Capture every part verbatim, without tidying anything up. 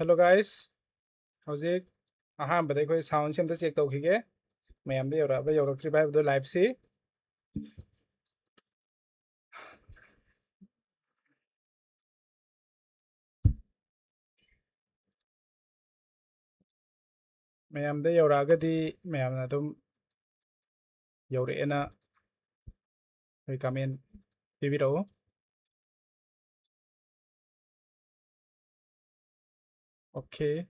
Hello guys, ꯍꯧꯖꯤꯛ ꯑꯍꯥꯟꯕꯗ ꯑꯩꯈꯣꯏ soundꯁꯤ ꯑꯝꯇ check ꯇꯧꯈꯤꯒꯦ, ꯃꯌꯥꯝꯗ ꯌꯧꯔꯛꯑꯕ ꯌꯧꯔꯛꯇ꯭ꯔꯤꯕ ꯍꯥꯏꯕꯗꯣ liveꯁꯤ꯫ ꯃꯌꯥꯝꯗ ꯌꯧꯔꯛꯑꯒꯗꯤ ꯃꯌꯥꯝꯅ ꯑꯗꯨꯝ ꯌꯧꯔꯛꯑꯦꯅ ꯑꯩꯈꯣꯏ comment ꯄꯤꯕꯤꯔꯛꯎ꯫ Okay.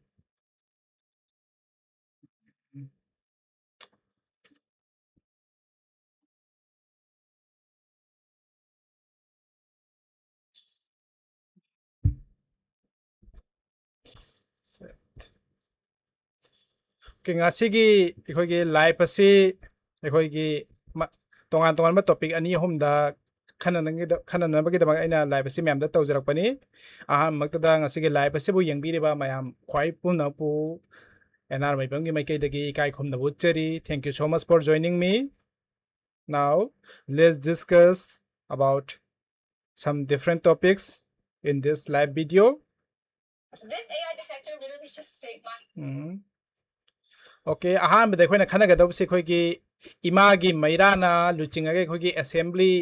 Okay, ꯉꯁꯤꯒꯤ ꯑꯩꯈꯣꯏꯒꯤ live ꯑꯁꯤ ꯑꯩꯈꯣꯏꯒꯤ ꯃ-, ꯇꯣꯉꯥꯟ ꯇꯣꯉꯥꯟꯕ topic ꯑꯅꯤ ꯑꯍꯨꯝꯗ ꯈꯟꯅꯅꯉꯤꯗ-, ꯈꯟꯅꯅꯕꯒꯤꯗꯃꯛ ꯑꯩꯅ live ꯑꯁꯤ ꯃꯌꯥꯝꯗ ꯇꯧꯖꯔꯛꯄꯅꯤ꯫ ꯑꯍꯥꯟꯕꯃꯛꯇꯗ ꯉꯁꯤꯒꯤ live ꯑꯁꯤꯕꯨ ꯌꯦꯡꯕꯤꯔꯤꯕ ꯃꯌꯥꯝ ꯈ꯭ꯋꯥꯏ ꯄꯨꯝꯅꯃꯛꯄꯨ ꯑꯦꯟ ꯑꯥꯔ ꯃꯩꯕꯝꯒꯤ ꯃꯥꯏꯀꯩꯗꯒꯤ ꯏꯀꯥꯏ ꯈꯨꯝꯅꯕ ꯎꯠꯆꯔꯤ꯫ Thank you so much for joining me. Now, let's discuss about some different topics in this live video. This A I detector literally just saved my um. Okay, ꯑꯍꯥꯟꯕꯗ ꯑꯩꯈꯣꯏꯅ ꯈꯟꯅꯒꯗꯧꯕꯁꯤ ꯑꯩꯈꯣꯏꯒꯤ ꯏꯃꯥꯒꯤ ꯃꯩꯔꯥꯅ ꯂꯨꯆꯤꯡꯉꯒ ꯑꯩꯈꯣꯏꯒꯤ assembly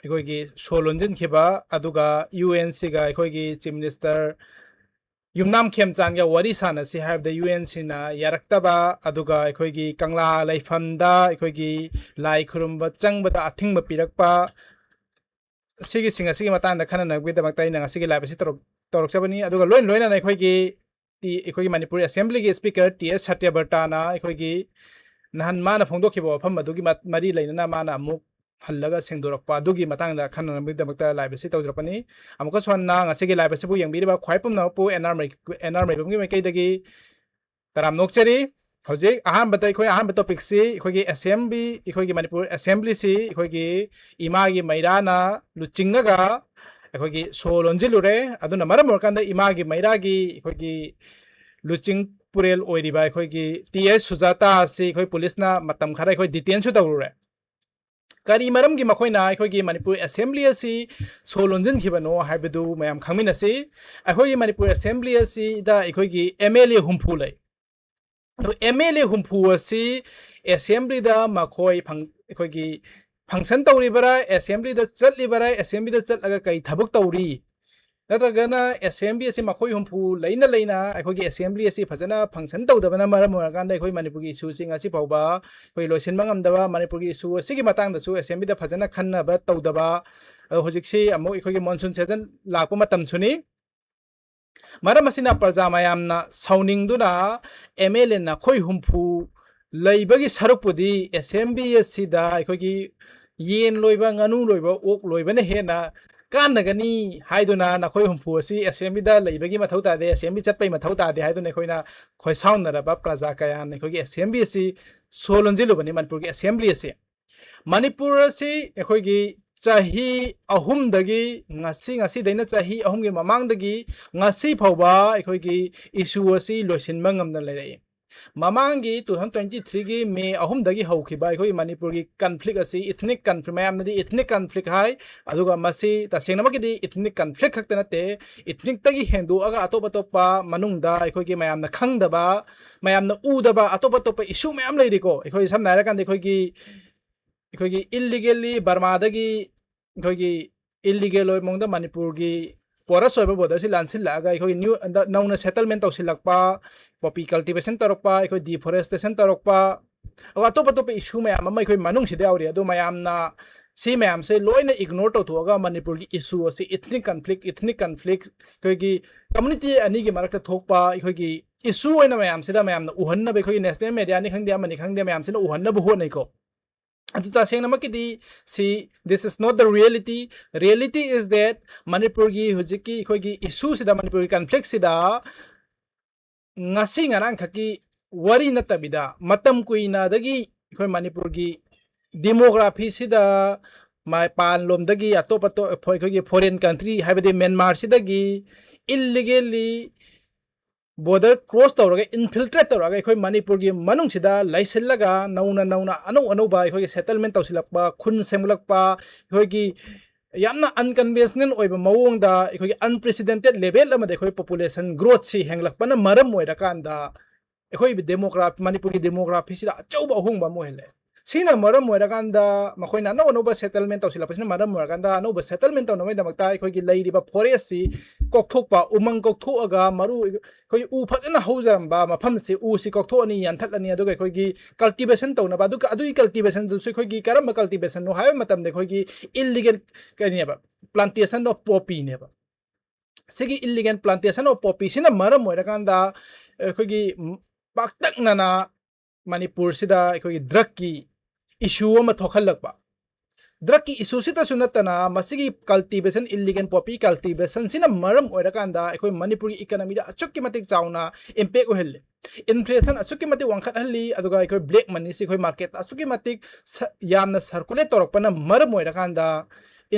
ꯑꯩꯈꯣꯏꯒꯤ ꯁꯣ ꯂꯣꯟꯁꯤꯟꯈꯤꯕ, ꯑꯗꯨꯒ ꯌꯨ ꯑꯦꯟ ꯁꯤꯒ ꯑꯩꯈꯣꯏꯒꯤ Chief Minister ꯌꯨꯝꯅꯥꯝ ꯈꯦꯝꯆꯥꯟꯒ ꯋꯥꯔꯤ ꯁꯥꯟꯅꯁꯤ ꯍꯥꯏꯕꯗ ꯌꯨ ꯑꯦꯟ ꯁꯤꯅ ꯌꯥꯔꯛꯇꯕ, ꯑꯗꯨꯒ ꯑꯩꯈꯣꯏꯒꯤ ꯀꯪꯂꯥ ꯂꯩꯐꯝꯗ ꯑꯩꯈꯣꯏꯒꯤ ꯂꯥꯏ ꯈꯨꯔꯨꯝꯕ ꯆꯪꯕꯗ ꯑꯊꯤꯡꯕ ꯄꯤꯔꯛꯄ, ꯑꯁꯤꯒꯤꯁꯤꯡ ꯑꯁꯤꯒꯤ ꯃꯇꯥꯡꯗ ꯈꯟꯅꯅꯕꯒꯤꯗꯃꯛꯇ ꯑꯩꯅ ꯉꯁꯤꯒꯤ live ꯑꯁꯤ ꯇꯧꯔꯛ-, ꯇꯧꯔꯛꯆꯕꯅꯤ꯫ ꯑꯗꯨꯒ ꯂꯣꯏꯅ ꯂꯣꯏꯅꯅ ꯑꯩꯈꯣꯏꯒꯤ ꯇꯤ-, ꯑꯩꯈꯣꯏꯒꯤ ꯃꯅꯤꯄꯨꯔ assemblyꯒꯤ speaker ꯇꯤ ꯑꯦꯁ ꯁꯇ꯭ꯌꯕ꯭ꯔꯇꯥꯅ ꯑꯩꯈꯣꯏꯒꯤ ꯅꯍꯥꯟ ꯃꯥꯅ ꯐꯣꯡꯗꯣꯛꯈꯤꯕ ꯋꯥꯐꯝ ꯑꯗꯨꯒꯤ ꯃ-, ꯃꯔꯤ ꯂꯩꯅꯅ ꯃꯥꯅ ꯑꯃꯨꯛ ꯍꯜꯂꯒ ꯁꯦꯡꯗꯣꯔꯛꯄ ꯑꯗꯨꯒꯤ ꯃꯇꯥꯡꯗ ꯈꯟꯅꯅꯕꯒꯤꯗꯃꯛꯇ live ꯑꯁꯤ ꯇꯧꯖꯔꯛꯄꯅꯤ꯫ ꯑꯃꯨꯛꯀꯁꯨ ꯍꯟꯅ ꯉꯁꯤꯒꯤ live ꯑꯁꯤꯕꯨ ꯌꯦꯡꯕꯤꯔꯤꯕ ꯈ꯭ꯋꯥꯏ ꯄꯨꯝꯅꯃꯛꯄꯨ ꯑꯦꯟ ꯑꯥꯔ ꯃꯩ-, ꯑꯦꯟ ꯑꯥꯔ ꯃꯩꯕꯝꯒꯤ ꯃꯥꯏꯀꯩꯗꯒꯤ ꯇꯔꯥꯝꯅ ꯑꯣꯛꯆꯔꯤ꯫ ꯍꯧꯖꯤꯛ ꯑꯍꯥꯟꯕꯗ ꯑꯩꯈꯣꯏ ꯑꯍꯥꯟꯕ topicꯁꯤ ꯑꯩꯈꯣꯏꯒꯤ assembly, ꯑꯩꯈꯣꯏꯒꯤ ꯃꯅꯤꯄꯨꯔ assemblyꯁꯤ ꯑꯩꯈꯣꯏꯒꯤ ꯏꯃꯥꯒꯤ ꯃꯩꯔꯥꯅ ꯂꯨꯆꯤꯡꯉꯒ ꯑꯩꯈꯣꯏꯒꯤ ꯁꯣ ꯂꯣꯟꯁꯤꯜꯂꯨꯔꯦ꯫ ꯑꯗꯨꯅ ꯃꯔꯝ ꯑꯣꯏꯔꯀꯥꯟꯗ ꯏꯃꯥꯒꯤ ꯃꯩꯔꯥꯒꯤ ꯑꯩꯈꯣꯏꯒꯤ ꯂꯨꯆꯤꯡ ꯄꯨꯔꯦꯜ ꯑꯣꯏꯔꯤꯕ ꯑꯩꯈꯣꯏꯒꯤ ꯇꯤ ꯑꯦꯁ ꯁꯨꯖꯥꯇꯥ ꯑꯁꯤ ꯑꯩꯈꯣꯏ ꯄꯨꯂꯤꯁꯅ ꯃꯇꯝ ꯈꯔ ꯑꯩꯈꯣꯏ detainsꯨ ꯇꯧꯔꯨꯔꯦ꯫ ꯀꯔꯤ ꯃꯔꯝꯒꯤ ꯃꯈꯣꯏꯅ ꯑꯩꯈꯣꯏꯒꯤ ꯃꯅꯤꯄꯨꯔ ꯑꯦꯁꯦꯝꯕ꯭ꯂꯤ ꯑꯁꯤ ꯁꯣ ꯂꯣꯟꯁꯤꯟꯈꯤꯕꯅꯣ ꯍꯥꯏꯕꯗꯨ ꯃꯌꯥꯝ ꯈꯪꯃꯤꯟꯅꯁꯤ꯫ ꯑꯩꯈꯣꯏꯒꯤ ꯃꯅꯤꯄꯨꯔ ꯑꯦꯁꯦꯝꯕ꯭ꯂꯤ ꯑꯁꯤꯗ ꯑꯩꯈꯣꯏꯒꯤ ꯑꯦꯝ ꯑꯦꯜ ꯑꯦ ꯍꯨꯝꯐꯨ ꯂꯩ꯫ ꯑꯗꯣ ꯑꯦꯝ ꯑꯦꯜ ꯑꯦ ꯍꯨꯝꯐꯨ ꯑꯁꯤ ꯑꯦꯁꯦꯝꯕ꯭ꯂꯤꯗ ꯃꯈꯣꯏ ꯐꯪ-, ꯑꯩꯈꯣꯏꯒꯤ ꯐꯪꯁꯟ ꯇꯧꯔꯤꯕꯔꯥ, ꯑꯦꯁꯦꯝꯕ꯭ꯂꯤꯗ ꯆꯠꯂꯤꯕꯔꯥ, ꯑꯦꯁꯦꯝꯕ꯭ꯂꯤꯗ ꯆꯠꯂꯒ ꯀꯩ ꯊꯕꯛ ꯇꯧꯔꯤ, ꯅꯠꯇ꯭ꯔꯒꯅ ꯑꯦꯁꯦꯝꯕ꯭ꯂꯤ ꯑꯁꯤ ꯃꯈꯣꯏ ꯍꯨꯝꯐꯨ ꯂꯩꯅ ꯂꯩꯅ ꯑꯩꯈꯣꯏꯒꯤ ꯑꯦꯁꯦꯝꯕ꯭ꯂꯤ ꯑꯁꯤ ꯐꯖꯅ ꯐꯪꯁꯟ ꯇꯧꯗꯕꯅ ꯃꯔꯝ ꯑꯣꯏꯔꯀꯥꯟꯗ ꯑꯩꯈꯣꯏ ꯃꯅꯤꯄꯨꯔꯒꯤ ꯏꯁꯨꯁꯤ ꯉꯁꯤ ꯐꯥꯎꯕ ꯑꯩꯈꯣꯏ ꯂꯣꯏꯁꯤꯟꯕ ꯉꯝꯗꯕ, ꯃꯅꯤꯄꯨꯔꯒꯤ ꯏꯁꯨ ꯑꯁꯤꯒꯤ ꯃꯇꯥꯡꯗꯁꯨ ꯑꯦꯁꯦꯝꯕ꯭ꯂꯤꯗ ꯐꯖꯅ ꯈꯟꯅꯕ ꯇꯧꯗꯕ꯫ ꯑꯗꯣ ꯍꯧꯖꯤꯛꯁꯤ ꯑꯃꯨꯛ ꯑꯩꯈꯣꯏꯒꯤ ꯃꯣꯟꯁꯨꯟ ꯁꯤꯖꯟ ꯂꯥꯛꯄ ꯃꯇꯝꯁꯨꯅꯤ꯫ ꯃꯔꯝ ꯑꯁꯤꯅ ꯄ꯭ꯔꯖꯥ ꯃꯌꯥꯝꯅ ꯁꯥꯎꯅꯤꯡꯗꯨꯅ ꯑꯦꯝ ꯑꯦꯜ ꯑꯦ ꯅꯈꯣꯏ ꯍꯨꯝꯐꯨ ꯂꯩꯕꯒꯤ ꯁꯔꯨꯛꯄꯨꯗꯤ ꯑꯦꯁꯦꯝꯕ꯭ꯂꯤ ꯑꯁꯤꯗ ꯑꯩꯈꯣꯏꯒꯤ ꯌꯦꯟ ꯂꯣꯏꯕ, ꯉꯥꯅꯨ ꯂꯣꯏꯕ, ꯑꯣꯛ ꯂꯣꯏꯕꯅ ꯍꯦꯟꯅ ꯀꯥꯟꯅꯒꯅꯤ ꯍꯥꯏꯗꯨꯅ ꯅꯈꯣꯏ ꯍꯨꯝꯐꯨ ꯑꯁꯤ ꯑꯦꯁꯦꯝꯕ꯭ꯂꯤꯗ ꯂꯩꯕꯒꯤ ꯃꯊꯧ ꯇꯥꯗꯦ, ꯑꯦꯁꯦꯝꯕ꯭ꯂꯤ ꯆꯠꯄꯒꯤ ꯃꯊꯧ ꯇꯥꯗꯦ ꯍꯥꯏꯗꯨꯅ ꯑꯩꯈꯣꯏꯅ ꯈꯣꯏꯁꯥꯎꯅꯔꯕ ꯄ꯭ꯔꯖꯥ ꯀꯌꯥꯅ ꯑꯩꯈꯣꯏꯒꯤ ꯑꯦꯁꯦꯝꯕ꯭ꯂꯤ ꯑꯁꯤ ꯁꯣ ꯂꯣꯟꯁꯤꯜꯂꯨꯕꯅꯤ, ꯃꯅꯤꯄꯨꯔꯒꯤ ꯑꯦꯁꯦꯝꯕ꯭ꯂꯤ ꯑꯁꯤ꯫ ꯃꯅꯤꯄꯨꯔ ꯑꯁꯤ ꯑꯩꯈꯣꯏꯒꯤ ꯆꯍꯤ ꯑꯍꯨꯝꯗꯒꯤ ꯉꯁꯤ, ꯉꯁꯤꯗꯩꯅ ꯆꯍꯤ ꯑꯍꯨꯝꯒꯤ ꯃꯃꯥꯡꯗꯒꯤ ꯉꯁꯤ ꯐꯥꯎꯕ ꯑꯩꯈꯣꯏꯒꯤ ꯏꯁꯨ ꯑꯁꯤ ꯂꯣꯏꯁꯤꯟꯕ ꯉꯝꯗꯅ ꯂꯩꯔꯛꯏ꯫ ꯃꯃꯥꯡꯒꯤ two thousand twenty three ꯒꯤ ꯃꯦ ꯑꯍꯨꯝꯗꯒꯤ ꯍꯧꯈꯤꯕ ꯑꯩꯈꯣꯏꯒꯤ ꯃꯅꯤꯄꯨꯔꯒꯤ ꯀꯟꯐ꯭ꯂꯤꯛ ꯑꯁꯤ ꯏꯊꯅꯤꯛ ꯀꯟꯐ꯭ꯂꯤꯛ, ꯃꯌꯥꯝꯅꯗꯤ ꯏꯊꯅꯤꯛ ꯀꯟꯐ꯭ꯂꯤꯛ ꯍꯥꯏ, ꯑꯗꯨꯒ ꯃꯁꯤ ꯇꯁꯦꯡꯅꯃꯛꯀꯤꯗꯤ ꯏꯊꯅꯤꯛ ꯀꯟꯐ꯭ꯂꯤꯛ ꯈꯛꯇ ꯅꯠꯇꯦ, ꯏꯊꯅꯤꯛꯇꯒꯤ ꯍꯦꯟꯗꯣꯛꯑꯒ ꯑꯇꯣꯞ ꯑꯇꯣꯞꯄ ꯃꯅꯨꯡꯗ ꯑꯩꯈꯣꯏꯒꯤ ꯃꯌꯥꯝꯅ ꯈꯪꯗꯕ, ꯃꯌꯥꯝꯅ ꯎꯗꯕ ꯑꯇꯣꯞ ꯑꯇꯣꯞꯄ ꯏꯁꯨ ꯃꯌꯥꯝ ꯂꯩꯔꯤꯀꯣ꯫ ꯑꯩꯈꯣꯏ ꯁꯝꯅ ꯍꯥꯏꯔꯀꯥꯟꯗ ꯑꯩꯈꯣꯏꯒꯤ, ꯑꯩꯈꯣꯏꯒꯤ ꯏꯜꯂꯤꯒꯦꯜꯂꯤ ꯕꯔꯃꯥꯗꯒꯤ ꯑꯩꯈꯣꯏꯒꯤ ꯏꯜꯂꯤꯒꯦꯜ ꯑꯣꯏꯕ ꯃꯑꯣꯡꯗ ꯃꯅꯤꯄꯨꯔꯒꯤ ꯄꯣꯔꯁ ꯑꯣꯏꯕ ꯕꯣꯔꯗꯔꯁꯤ ꯂꯥꯟꯁꯤꯜꯂꯛꯑꯒ ꯑꯩꯈꯣꯏꯒꯤ ꯅ꯭ꯌꯨ, ꯅꯧꯅ ꯁꯦꯇꯜꯃꯦꯟ ꯇꯧꯁꯤꯜꯂꯛꯄ, ꯄꯣꯄꯤ ꯀꯜꯇꯤꯚꯦꯁꯟ ꯇꯧꯔꯛꯄ, ꯑꯩꯈꯣꯏ ꯗꯤꯐꯣꯔꯦꯁꯇꯦꯁꯟ ꯇꯧꯔꯛꯄ, ꯑꯗꯨꯒ ꯑꯇꯣꯞ ꯑꯇꯣꯞꯄ ꯏꯁꯨ ꯃꯌꯥꯝ ꯑꯃ ꯑꯩꯈꯣꯏ ꯃꯅꯨꯡꯁꯤꯗ ꯌꯥꯎꯔꯤ꯫ ꯑꯗꯨ ꯃꯌꯥꯝꯅ ꯁꯤ ꯃꯌꯥꯝꯁꯦ ꯂꯣꯏꯅ ꯏꯒꯅꯣꯔ ꯇꯧꯊꯣꯛꯑꯒ ꯃꯅꯤꯄꯨꯔꯒꯤ ꯏꯁꯨ ꯑꯁꯤ ꯏꯊꯅꯤꯛ ꯀꯟꯐ꯭ꯂꯤꯛ, ꯏꯊꯅꯤꯛ ꯀꯟꯐ꯭ꯂꯤꯛ, ꯑꯩꯈꯣꯏꯒꯤ ꯀꯝꯃꯨꯅꯤꯇꯤ ꯑꯅꯤꯒꯤ ꯃꯔꯛꯇ ꯊꯣꯛꯄ ꯑꯩꯈꯣꯏꯒꯤ ꯏꯁꯨ ꯑꯣꯏꯅ ꯃꯌꯥꯝꯁꯤꯗ ꯃꯌꯥꯝꯅ ꯎꯍꯟꯅꯕ ꯑꯩꯈꯣꯏꯒꯤ ꯅꯦꯁꯅꯦꯜ ꯃꯦꯗꯤꯌꯥꯅꯤ ꯈꯪꯗꯦ, ꯑꯃꯅꯤ ꯈꯪꯗꯦ, ꯃꯌꯥꯝꯁꯤꯅ ꯎꯍꯟꯅꯕ ꯍꯣꯠꯅꯩꯀꯣ꯫ ꯑꯗꯨ ꯇꯁꯦꯡꯅꯃꯛꯀꯤꯗꯤ ꯁꯤ, this is not the reality. Reality is that ꯃꯅꯤꯄꯨꯔꯒꯤ ꯍꯧꯖꯤꯛꯀꯤ ꯑꯩꯈꯣꯏꯒꯤ ꯏꯁꯨꯁꯤꯗ, ꯃꯅꯤꯄꯨꯔꯒꯤ ꯀꯟꯐ꯭ꯂꯤꯛꯁꯤꯗ ꯉꯁꯤ ꯉꯔꯥꯡꯈꯛꯀꯤ ꯋꯥꯔꯤ ꯅꯠꯇꯕꯤꯗ ꯃꯇꯝ ꯀꯨꯏꯅꯗꯒꯤ ꯑꯩꯈꯣꯏ ꯃꯅꯤꯄꯨꯔꯒꯤ ꯗꯤꯃꯣꯒ꯭ꯔꯥꯐꯤꯁꯤꯗ ꯃꯄꯥꯟꯂꯣꯝꯗꯒꯤ ꯑꯇꯣꯞ ꯑꯇꯣꯞ ꯑꯩꯈꯣꯏꯒꯤ ꯐꯣꯔꯦꯟ ꯀꯟꯇ꯭ꯔꯤ, ꯍꯥꯏꯕꯗꯤ ꯃ꯭ꯌꯥꯟꯃꯥꯔꯁꯤꯗꯒꯤ ꯏꯜꯂꯤꯒꯦꯜꯂꯤ border cross ꯇꯧꯔꯒ, infiltrate ꯇꯧꯔꯒ ꯑꯩꯈꯣꯏ ꯃꯅꯤꯄꯨꯔꯒꯤ ꯃꯅꯨꯡꯁꯤꯗ ꯂꯩꯁꯤꯜꯂꯒ ꯅꯧꯅ ꯅꯧꯅ ꯑꯅꯧ ꯑꯅꯧꯕ ꯑꯩꯈꯣꯏꯒꯤ settlement ꯇꯧꯁꯤꯜꯂꯛꯄ, ꯈꯨꯟ ꯁꯦꯝꯒꯠꯂꯛꯄ, ꯑꯩꯈꯣꯏꯒꯤ ꯌꯥꯝꯅ unconventional ꯑꯣꯏꯕ ꯃꯑꯣꯡꯗ ꯑꯩꯈꯣꯏꯒꯤ unprecedented level ꯑꯃꯗ ꯑꯩꯈꯣꯏ population growth ꯁꯤ ꯍꯦꯟꯒꯠꯂꯛꯄꯅ ꯃꯔꯝ ꯑꯣꯏꯔꯀꯥꯟꯗ ꯑꯩꯈꯣꯏ demography, ꯃꯅꯤꯄꯨꯔꯒꯤ demography ꯁꯤꯗ ꯑꯆꯧꯕ ꯑꯍꯣꯡꯕ ꯑꯃ ꯑꯣꯏꯍꯜꯂꯦ꯫ ꯁꯤꯅ ꯃꯔꯝ ꯑꯣꯏꯔꯀꯥꯟꯗ ꯃꯈꯣꯏꯅ ꯑꯅꯧ ꯑꯅꯧꯕ settlement ꯇꯧꯁꯤꯜꯂꯛꯄꯁꯤꯅ ꯃꯔꯝ ꯑꯣꯏꯔꯀꯥꯟꯗ ꯑꯅꯧꯕ settlement ꯇꯧꯅꯕꯒꯤꯗꯃꯛꯇ ꯑꯩꯈꯣꯏꯒꯤ ꯂꯩꯔꯤꯕ forest ꯁꯤ ꯀꯣꯛꯊꯣꯛꯄ, ꯎꯃꯪ ꯀꯣꯛꯊꯣꯛꯑꯒ ꯃꯔꯨ ꯑꯩꯈꯣꯏ ꯎ ꯐꯖꯅ ꯍꯧꯖꯔꯝꯕ ꯃꯐꯝꯁꯤ ꯎꯁꯤ ꯀꯣꯛꯊꯣꯛꯑꯅꯤ, ꯌꯥꯟꯊꯠꯂꯅꯤ, ꯑꯗꯨꯒ ꯑꯩꯈꯣꯏꯒꯤ cultivation ꯇꯧꯅꯕ, ꯑꯗꯨꯒ ꯑꯗꯨꯒꯤ cultivation ꯗꯨꯁꯨ ꯑꯩꯈꯣꯏꯒꯤ ꯀꯔꯝꯕ cultivation ꯅꯣ ꯍꯥꯏꯕ ꯃꯇꯝꯗ ꯑꯩꯈꯣꯏꯒꯤ illegal ꯀꯔꯤꯅꯦꯕ, plantation of poppy ꯅꯦꯕ꯫ ꯁꯤꯒꯤ illegal plantation of poppy ꯁꯤꯅ ꯃꯔꯝ ꯑꯣꯏꯔꯀꯥꯟꯗ ꯑꯩꯈꯣꯏꯒꯤ ꯄꯥꯛꯇꯛꯅꯅ ꯃꯅꯤꯄꯨꯔꯁꯤꯗ ꯑꯩꯈꯣꯏꯒꯤ drug ꯀꯤ issue ꯑꯃ ꯊꯣꯛꯍꯜꯂꯛꯄ꯫ Drug ꯀꯤ issue ꯁꯤꯇꯁꯨ ꯅꯠꯇꯅ ꯃꯁꯤꯒꯤ cultivation, illegal poppy cultivation ꯁꯤꯅ ꯃꯔꯝ ꯑꯣꯏꯔꯀꯥꯟꯗ ꯑꯩꯈꯣꯏ ꯃꯅꯤꯄꯨꯔꯒꯤ economy ꯗ ꯑꯁꯨꯛꯀꯤ ꯃꯇꯤꯛ ꯆꯥꯎꯅ impact ꯑꯣꯏꯍꯜꯂꯤ꯫ Inflation ꯑꯁꯨꯛꯀꯤ ꯃꯇꯤꯛ ꯋꯥꯡꯈꯠꯍꯜꯂꯤ, ꯑꯗꯨꯒ ꯑꯩꯈꯣꯏ black money ꯁꯤ ꯑꯩꯈꯣꯏ market ꯇ ꯑꯁꯨꯛꯀꯤ ꯃꯇꯤꯛ ꯁ-, ꯌꯥꯝꯅ circulate ꯇꯧꯔꯛꯄꯅ ꯃꯔꯝ ꯑꯣꯏꯔꯀꯥꯟꯗ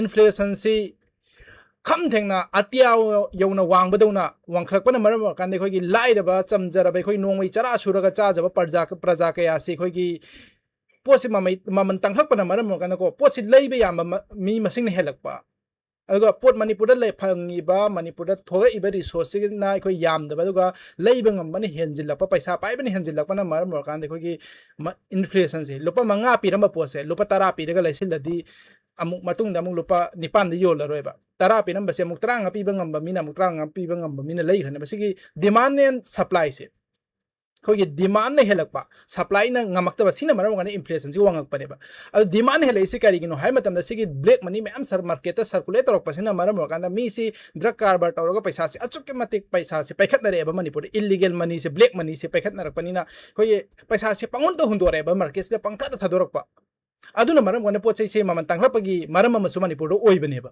inflation ꯁꯤ ꯈꯝ ꯊꯦꯡꯅ ꯑꯇꯤꯌꯥ ꯌꯧꯅ ꯋꯥꯡꯕꯗꯧꯅ ꯋꯥꯡꯈꯠꯂꯛꯄꯅ ꯃꯔꯝ ꯑꯣꯏꯔꯀꯥꯟꯗ ꯑꯩꯈꯣꯏꯒꯤ ꯂꯥꯏꯔꯕ, ꯆꯝꯖꯔꯕ, ꯑꯩꯈꯣꯏ ꯅꯣꯡꯃꯩ ꯆꯔꯥ ꯁꯨꯔꯒ ꯆꯥꯖꯕ ꯄ꯭ꯔꯖꯥ, ꯄ꯭ꯔꯖꯥ ꯀꯌꯥꯁꯤ ꯑꯩꯈꯣꯏꯒꯤ ꯄꯣꯠꯁꯤ ꯃꯃꯩ-, ꯃꯃꯜ ꯇꯥꯡꯈꯠꯂꯛꯄꯅ ꯃꯔꯝ ꯑꯣꯏꯔꯀꯥꯟꯗꯀꯣ, ꯄꯣꯠꯁꯤ ꯂꯩꯕ ꯌꯥꯝꯕ ꯃ-, ꯃꯤ ꯃꯁꯤꯡꯅ ꯍꯦꯜꯂꯛꯄ, ꯑꯗꯨꯒ ꯄꯣꯠ ꯃꯅꯤꯄꯨꯔꯗ ꯂꯩ-, ꯐꯪꯉꯤꯕ, ꯃꯅꯤꯄꯨꯔꯗ ꯊꯣꯛꯂꯛꯏꯕ resource ꯁꯤꯅ ꯑꯩꯈꯣꯏ ꯌꯥꯝꯗꯕ, ꯑꯗꯨꯒ ꯂꯩꯕ ꯉꯝꯕꯅ ꯍꯦꯟꯖꯤꯜꯂꯛꯄ, ꯄꯩꯁꯥ ꯄꯥꯏꯕꯅ ꯍꯦꯟꯖꯤꯜꯂꯛꯄꯅ ꯃꯔꯝ ꯑꯣꯏꯔꯀꯥꯟꯗ ꯑꯩꯈꯣꯏꯒꯤ ꯃ-, inflation ꯁꯦ ꯂꯨꯄꯥ ꯃꯉꯥ ꯄꯤꯔꯝꯕ ꯄꯣꯠꯁꯦ ꯂꯨꯄꯥ ꯇꯔꯥ ꯄꯤꯔꯒ ꯂꯩꯁꯤꯜꯂꯗꯤ ꯑꯃꯨꯛ ꯃꯇꯨꯡꯗ ꯑꯃꯨꯛ ꯂꯨꯄꯥ ꯅꯤꯄꯥꯟꯗ ꯌꯣꯜꯂꯔꯣꯏꯕ꯫ ꯇꯔꯥ ꯄꯤꯔꯝꯕꯁꯦ ꯑꯃꯨꯛ ꯇꯔꯥꯃꯉꯥ ꯄꯤꯕ ꯉꯝꯕ ꯃꯤꯅ ꯑꯃꯨꯛ ꯇꯔꯥꯃꯉꯥ ꯄꯤꯕ ꯉꯝꯕ ꯃꯤꯅ ꯂꯩꯈ꯭ꯔꯅꯦꯕ꯫ ꯁꯤꯒꯤ demand and supply ꯁꯦ, ꯑꯩꯈꯣꯏꯒꯤ demand ꯅ ꯍꯦꯜꯂꯛꯄ, supply ꯅ ꯉꯝꯃꯛꯇꯕ, ꯁꯤꯅ ꯃꯔꯝ ꯑꯣꯏꯔꯒ inflation ꯁꯤ ꯋꯥꯡꯉꯛꯄꯅꯦꯕ꯫ ꯑꯗꯣ demand ꯍꯦꯜꯂꯛꯏꯁꯤ ꯀꯔꯤꯒꯤꯅꯣ ꯍꯥꯏꯕ ꯃꯇꯝꯗ, ꯁꯤꯒꯤ black money ꯃꯌꯥꯝ ꯁꯔ-, market ꯇ circulate ꯇꯧꯔꯛꯄꯁꯤꯅ ꯃꯔꯝ ꯑꯣꯏꯔꯀꯥꯟꯗ ꯃꯤꯁꯤ drug ꯀꯔꯕꯥꯔ ꯇꯧꯔꯒ ꯄꯩꯁꯥꯁꯤ ꯑꯁꯨꯛꯀꯤ ꯃꯇꯤꯛ, ꯄꯩꯁꯥꯁꯤ ꯄꯥꯏꯈꯠꯅꯔꯛꯑꯦꯕ ꯃꯅꯤꯄꯨꯔꯗ꯫ Illegal money ꯁꯦ, black money ꯁꯦ ꯄꯥꯏꯈꯠꯅꯔꯛꯄꯅꯤꯅ ꯑꯩꯈꯣꯏꯒꯤ ꯄꯩꯁꯥꯁꯦ ꯄꯪꯍꯨꯟꯗ ꯍꯨꯟꯗꯣꯔꯛꯑꯦꯕ, market ꯁꯤꯗ ꯄꯪꯊꯥꯗ ꯊꯥꯗꯣꯔꯛꯄ꯫ ꯑꯗꯨꯅ ꯃꯔꯝ ꯑꯣꯏꯔꯒ ꯄꯣꯠ ꯆꯩꯁꯦ ꯃꯃꯜ ꯇꯥꯡꯈꯠꯂꯛꯄꯒꯤ ꯃꯔꯝ ꯑꯃꯁꯨ ꯃꯅꯤꯄꯨꯔꯗ ꯑꯣꯏꯕꯅꯦꯕ꯫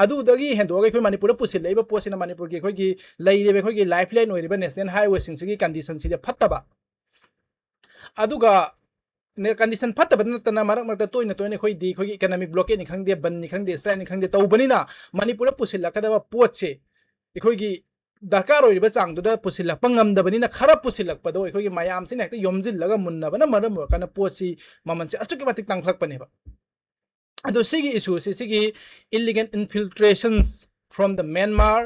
ꯑꯗꯨꯗꯒꯤ ꯍꯦꯟꯗꯣꯛꯑꯒ ꯑꯩꯈꯣꯏ ꯃꯅꯤꯄꯨꯔꯗ ꯄꯨꯁꯤꯜꯂꯛꯏꯕ ꯄꯣꯠꯁꯤꯅ ꯃꯅꯤꯄꯨꯔꯒꯤ ꯑꯩꯈꯣꯏꯒꯤ ꯂꯩꯔꯤꯕ ꯑꯩꯈꯣꯏꯒꯤ lifeline ꯑꯣꯏꯔꯤꯕ national highway ꯁꯤꯡꯁꯤꯒꯤ condition ꯁꯤꯗ ꯐꯠꯇꯕ꯫ ꯑꯗꯨꯒ ꯅꯦ-, condition ꯐꯠꯇꯕꯗ ꯅꯠꯇꯅ ꯃꯔꯛ ꯃꯔꯛꯇ ꯇꯣꯏꯅ ꯇꯣꯏꯅ ꯑꯩꯈꯣꯏꯗꯤ ꯑꯩꯈꯣꯏꯒꯤ economic blockade ꯅꯤ ꯈꯪꯗꯦ, ꯕꯟ ꯅꯤ ꯈꯪꯗꯦ, strike ꯅꯤ ꯈꯪꯗꯦ ꯇꯧꯕꯅꯤꯅ ꯃꯅꯤꯄꯨꯔꯗ ꯄꯨꯁꯤꯜꯂꯛꯀꯗꯕ ꯄꯣꯠꯁꯦ ꯑꯩꯈꯣꯏꯒꯤ ꯗꯔꯀꯥꯔ ꯑꯣꯏꯔꯤꯕ ꯆꯥꯡꯗꯨꯗ ꯄꯨꯁꯤꯜꯂꯛꯄ ꯉꯝꯗꯕꯅꯤꯅ, ꯈꯔ ꯄꯨꯁꯤꯜꯂꯛꯄꯗꯣ ꯑꯩꯈꯣꯏꯒꯤ ꯃꯌꯥꯝꯁꯤꯅ ꯍꯦꯛꯇ ꯌꯣꯝꯁꯤꯜꯂꯒ ꯃꯨꯟꯅꯕꯅ ꯃꯔꯝ ꯑꯣꯏꯔꯀꯥꯟꯗ ꯄꯣꯠꯁꯤ ꯃꯃꯜꯁꯦ ꯑꯁꯨꯛꯀꯤ ꯃꯇꯤꯛ ꯇꯥꯡꯈꯠꯂꯛꯄꯅꯦꯕ꯫ ꯑꯗꯣ ꯁꯤꯒꯤ ꯏꯁꯨꯁꯤ, ꯁꯤꯒꯤ illegal infiltrations from the Myanmar,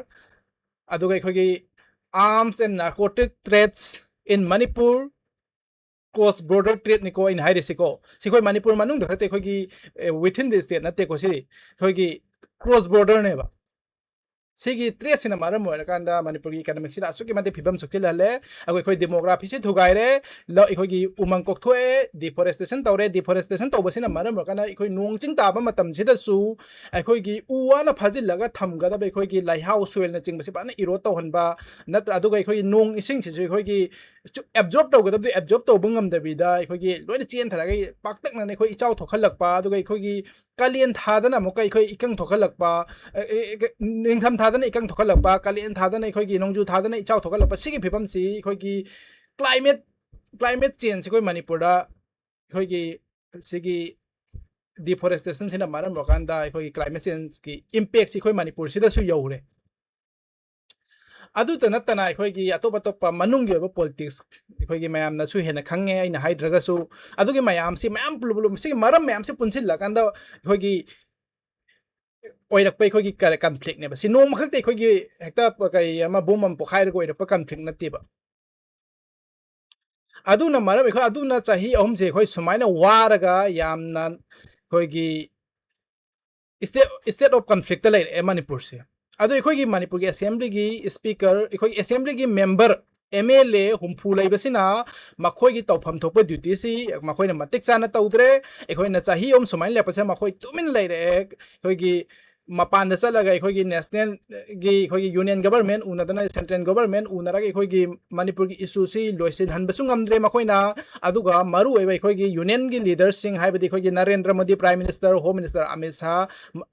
ꯑꯗꯨꯒ ꯑꯩꯈꯣꯏꯒꯤ arms and narcotic trades in Manipur, cross border tradeꯅꯤꯀꯣ ꯑꯩꯅ ꯍꯥꯏꯔꯤꯁꯤꯀꯣ꯫ ꯁꯤ ꯑꯩꯈꯣꯏ ꯃꯅꯤꯄꯨꯔ ꯃꯅꯨꯡꯗ ꯈꯛꯇ, ꯑꯩꯈꯣꯏꯒꯤ within the state ꯅꯠꯇꯦꯀꯣ, ꯁꯤꯗꯤ ꯑꯩꯈꯣꯏꯒꯤ cross borderꯅꯦꯕ꯫ ꯁꯤꯒꯤ tradeꯁꯤꯅ ꯃꯔꯝ ꯑꯣꯏꯔꯀꯥꯟꯗ ꯃꯅꯤꯄꯨꯔꯒꯤ economicꯁꯤꯗ ꯑꯁꯨꯛꯀꯤ ꯃꯇꯤꯛ ꯐꯤꯕꯝ ꯁꯣꯛꯆꯤꯜꯍꯜꯂꯦ꯫ ꯑꯗꯨꯒ ꯑꯩꯈꯣꯏ demographyꯁꯤ ꯊꯨꯒꯥꯏꯔꯦ꯫ ꯂꯧ, ꯑꯩꯈꯣꯏꯒꯤ ꯎꯃꯪ ꯀꯣꯛꯊꯣꯛꯑꯦ, deforestation ꯇꯧꯔꯦ꯫ Deforestation ꯇꯧꯕꯁꯤꯅ ꯃꯔꯝ ꯑꯣꯏꯔꯀꯥꯟꯗ ꯑꯩꯈꯣꯏ ꯅꯣꯡ ꯆꯤꯡ ꯇꯥꯕ ꯃꯇꯝꯁꯤꯗꯁꯨ ꯑꯩꯈꯣꯏꯒꯤ ꯎ ꯋꯥꯅ ꯐꯥꯖꯤꯜꯂꯒ ꯊꯝꯒꯗꯕ ꯑꯩꯈꯣꯏꯒꯤ ꯂꯩꯍꯥꯎ, soilꯅꯆꯤꯡꯕꯁꯤ ꯐꯖꯅ erode ꯇꯧꯍꯟꯕ, ꯅꯠꯇ꯭ꯔ, ꯑꯗꯨꯒ ꯑꯩꯈꯣꯏꯒꯤ ꯅꯣꯡ ꯏꯁꯤꯡꯁꯤꯁꯨ ꯑꯩꯈꯣꯏꯒꯤ ꯆꯨ-, absorb ꯇꯧꯒꯗꯕꯗꯨ absorb ꯇꯧꯕ ꯉꯝꯗꯕꯤꯗ ꯑꯩꯈꯣꯏꯒꯤ ꯂꯣꯏꯅ ꯆꯦꯟꯊꯔꯒ ꯄꯥꯛꯇꯛꯅꯅ ꯑꯩꯈꯣꯏ ꯏꯆꯥꯎ ꯊꯣꯛꯍꯜꯂꯛꯄ, ꯑꯗꯨꯒ ꯑꯩꯈꯣꯏꯒꯤ ꯀꯥꯂꯦꯟ ꯊꯥꯗꯅ ꯑꯃꯨꯛꯀ ꯑꯩꯈꯣꯏ ꯏꯀꯪ ꯊꯣꯛꯍꯜꯂꯛꯄ, ꯑ, ꯑ, ꯑ, ꯅꯤꯡꯊꯝ ꯊꯥꯗꯅ ꯏꯀꯪ ꯊꯣꯛꯍꯜꯂꯛꯄ, ꯀꯥꯂꯦꯟ ꯊꯥꯗꯅ ꯑꯩꯈꯣꯏꯒꯤ ꯅꯣꯡꯖꯨ ꯊꯥꯗꯅ ꯏꯆꯥꯎ ꯊꯣꯛꯍꯜꯂꯛꯄ꯫ ꯁꯤꯒꯤ ꯐꯤꯕꯝꯁꯤ ꯑꯩꯈꯣꯏꯒꯤ climate, climate change ꯑꯩꯈꯣꯏ ꯃꯅꯤꯄꯨꯔꯗ ꯑꯩꯈꯣꯏꯒꯤ ꯁꯤꯒꯤ deforestationꯁꯤꯅ ꯃꯔꯝ ꯑꯣꯏꯔꯀꯥꯟꯗ ꯑꯩꯈꯣꯏꯒꯤ climate changeꯀꯤ impactꯁꯤ ꯑꯩꯈꯣꯏ ꯃꯅꯤꯄꯨꯔꯁꯤꯗꯁꯨ ꯌꯧꯔꯦ꯫ ꯑꯗꯨꯇ ꯅꯠꯇꯅ ꯑꯩꯈꯣꯏꯒꯤ ꯑꯇꯣꯞ ꯑꯇꯣꯞꯄ ꯃꯅꯨꯡꯒꯤ ꯑꯣꯏꯕ politics ꯑꯩꯈꯣꯏꯒꯤ ꯃꯌꯥꯝꯅꯁꯨ ꯍꯦꯟꯅ ꯈꯪꯉꯦ, ꯑꯩꯅ ꯍꯥꯏꯗ꯭ꯔꯒꯁꯨ꯫ ꯑꯗꯨꯒꯤ ꯃꯌꯥꯝꯁꯤ ꯃꯌꯥꯝ ꯄꯨꯂꯞ, ꯄꯨꯂꯞ, ꯁꯤꯒꯤ ꯃꯔꯝ ꯃꯌꯥꯝꯁꯤ ꯄꯨꯟꯁꯤꯜꯂꯀꯥꯟꯗ ꯑꯩꯈꯣꯏꯒꯤ ꯑꯣꯏꯔꯛꯄ ꯑꯩꯈꯣꯏꯒꯤ ꯀꯔ-, conflictꯅꯦꯕ꯫ ꯁꯤ ꯅꯣꯡꯃꯈꯛꯇ ꯑꯩꯈꯣꯏꯒꯤ ꯍꯦꯛꯇ ꯀꯩ ꯑꯃ bomb ꯑꯃ ꯄꯣꯈꯥꯏꯔꯒ ꯑꯣꯏꯔꯛꯄ conflict ꯅꯠꯇꯦꯕ꯫ ꯑꯗꯨꯅ ꯃꯔꯝ ꯑꯩꯈꯣꯏ, ꯑꯗꯨꯅ ꯆꯍꯤ ꯑꯍꯨꯝꯁꯦ ꯑꯩꯈꯣꯏ ꯁꯨꯃꯥꯏꯅ ꯋꯥꯔꯒ ꯌꯥꯝꯅ ꯑꯩꯈꯣꯏꯒꯤ state, state of conflictꯇ ꯂꯩꯔꯛꯑꯦ ꯃꯅꯤꯄꯨꯔꯁꯦ꯫ ꯑꯗꯣ ꯑꯩꯈꯣꯏꯒꯤ ꯃꯅꯤꯄꯨꯔꯒꯤ assemblyꯒꯤ speaker, ꯑꯩꯈꯣꯏ assemblyꯒꯤ member, MLA ꯍꯨꯝꯐꯨ ꯂꯩꯕꯁꯤꯅ ꯃꯈꯣꯏꯒꯤ ꯇꯧꯐꯝ ꯊꯣꯛꯄ dutyꯁꯤ ꯃꯈꯣꯏꯅ ꯃꯇꯤꯛ ꯆꯥꯅ ꯇꯧꯗ꯭ꯔꯦ꯫ ꯑꯩꯈꯣꯏꯅ ꯆꯍꯤ ꯑꯍꯨꯝ ꯁꯨꯃꯥꯏꯅ ꯂꯦꯞꯄꯁꯦ ꯃꯈꯣꯏ ꯇꯨꯃꯤꯟ ꯂꯩꯔꯛꯑꯦ꯫ ꯑꯩꯈꯣꯏꯒꯤ ꯃꯄꯥꯟꯗ ꯆꯠꯂꯒ ꯑꯩꯈꯣꯏꯒꯤ nationalꯒꯤ, ꯑꯩꯈꯣꯏꯒꯤ union government ꯎꯅꯗꯅ, central government ꯎꯅꯔꯒ ꯑꯩꯈꯣꯏꯒꯤ ꯃꯅꯤꯄꯨꯔꯒꯤ issueꯁꯤ ꯂꯣꯏꯁꯤꯟꯍꯟꯕꯁꯨ ꯉꯝꯗ꯭ꯔꯦ ꯃꯈꯣꯏꯅ꯫ ꯑꯗꯨꯒ ꯃꯔꯨꯑꯣꯏꯕ ꯑꯩꯈꯣꯏꯒꯤ unionꯒꯤ leaderꯁꯤꯡ, ꯍꯥꯏꯕꯗꯤ ꯑꯩꯈꯣꯏꯒꯤ Narendra Modi Prime Minister, Home Minister Amit Shah,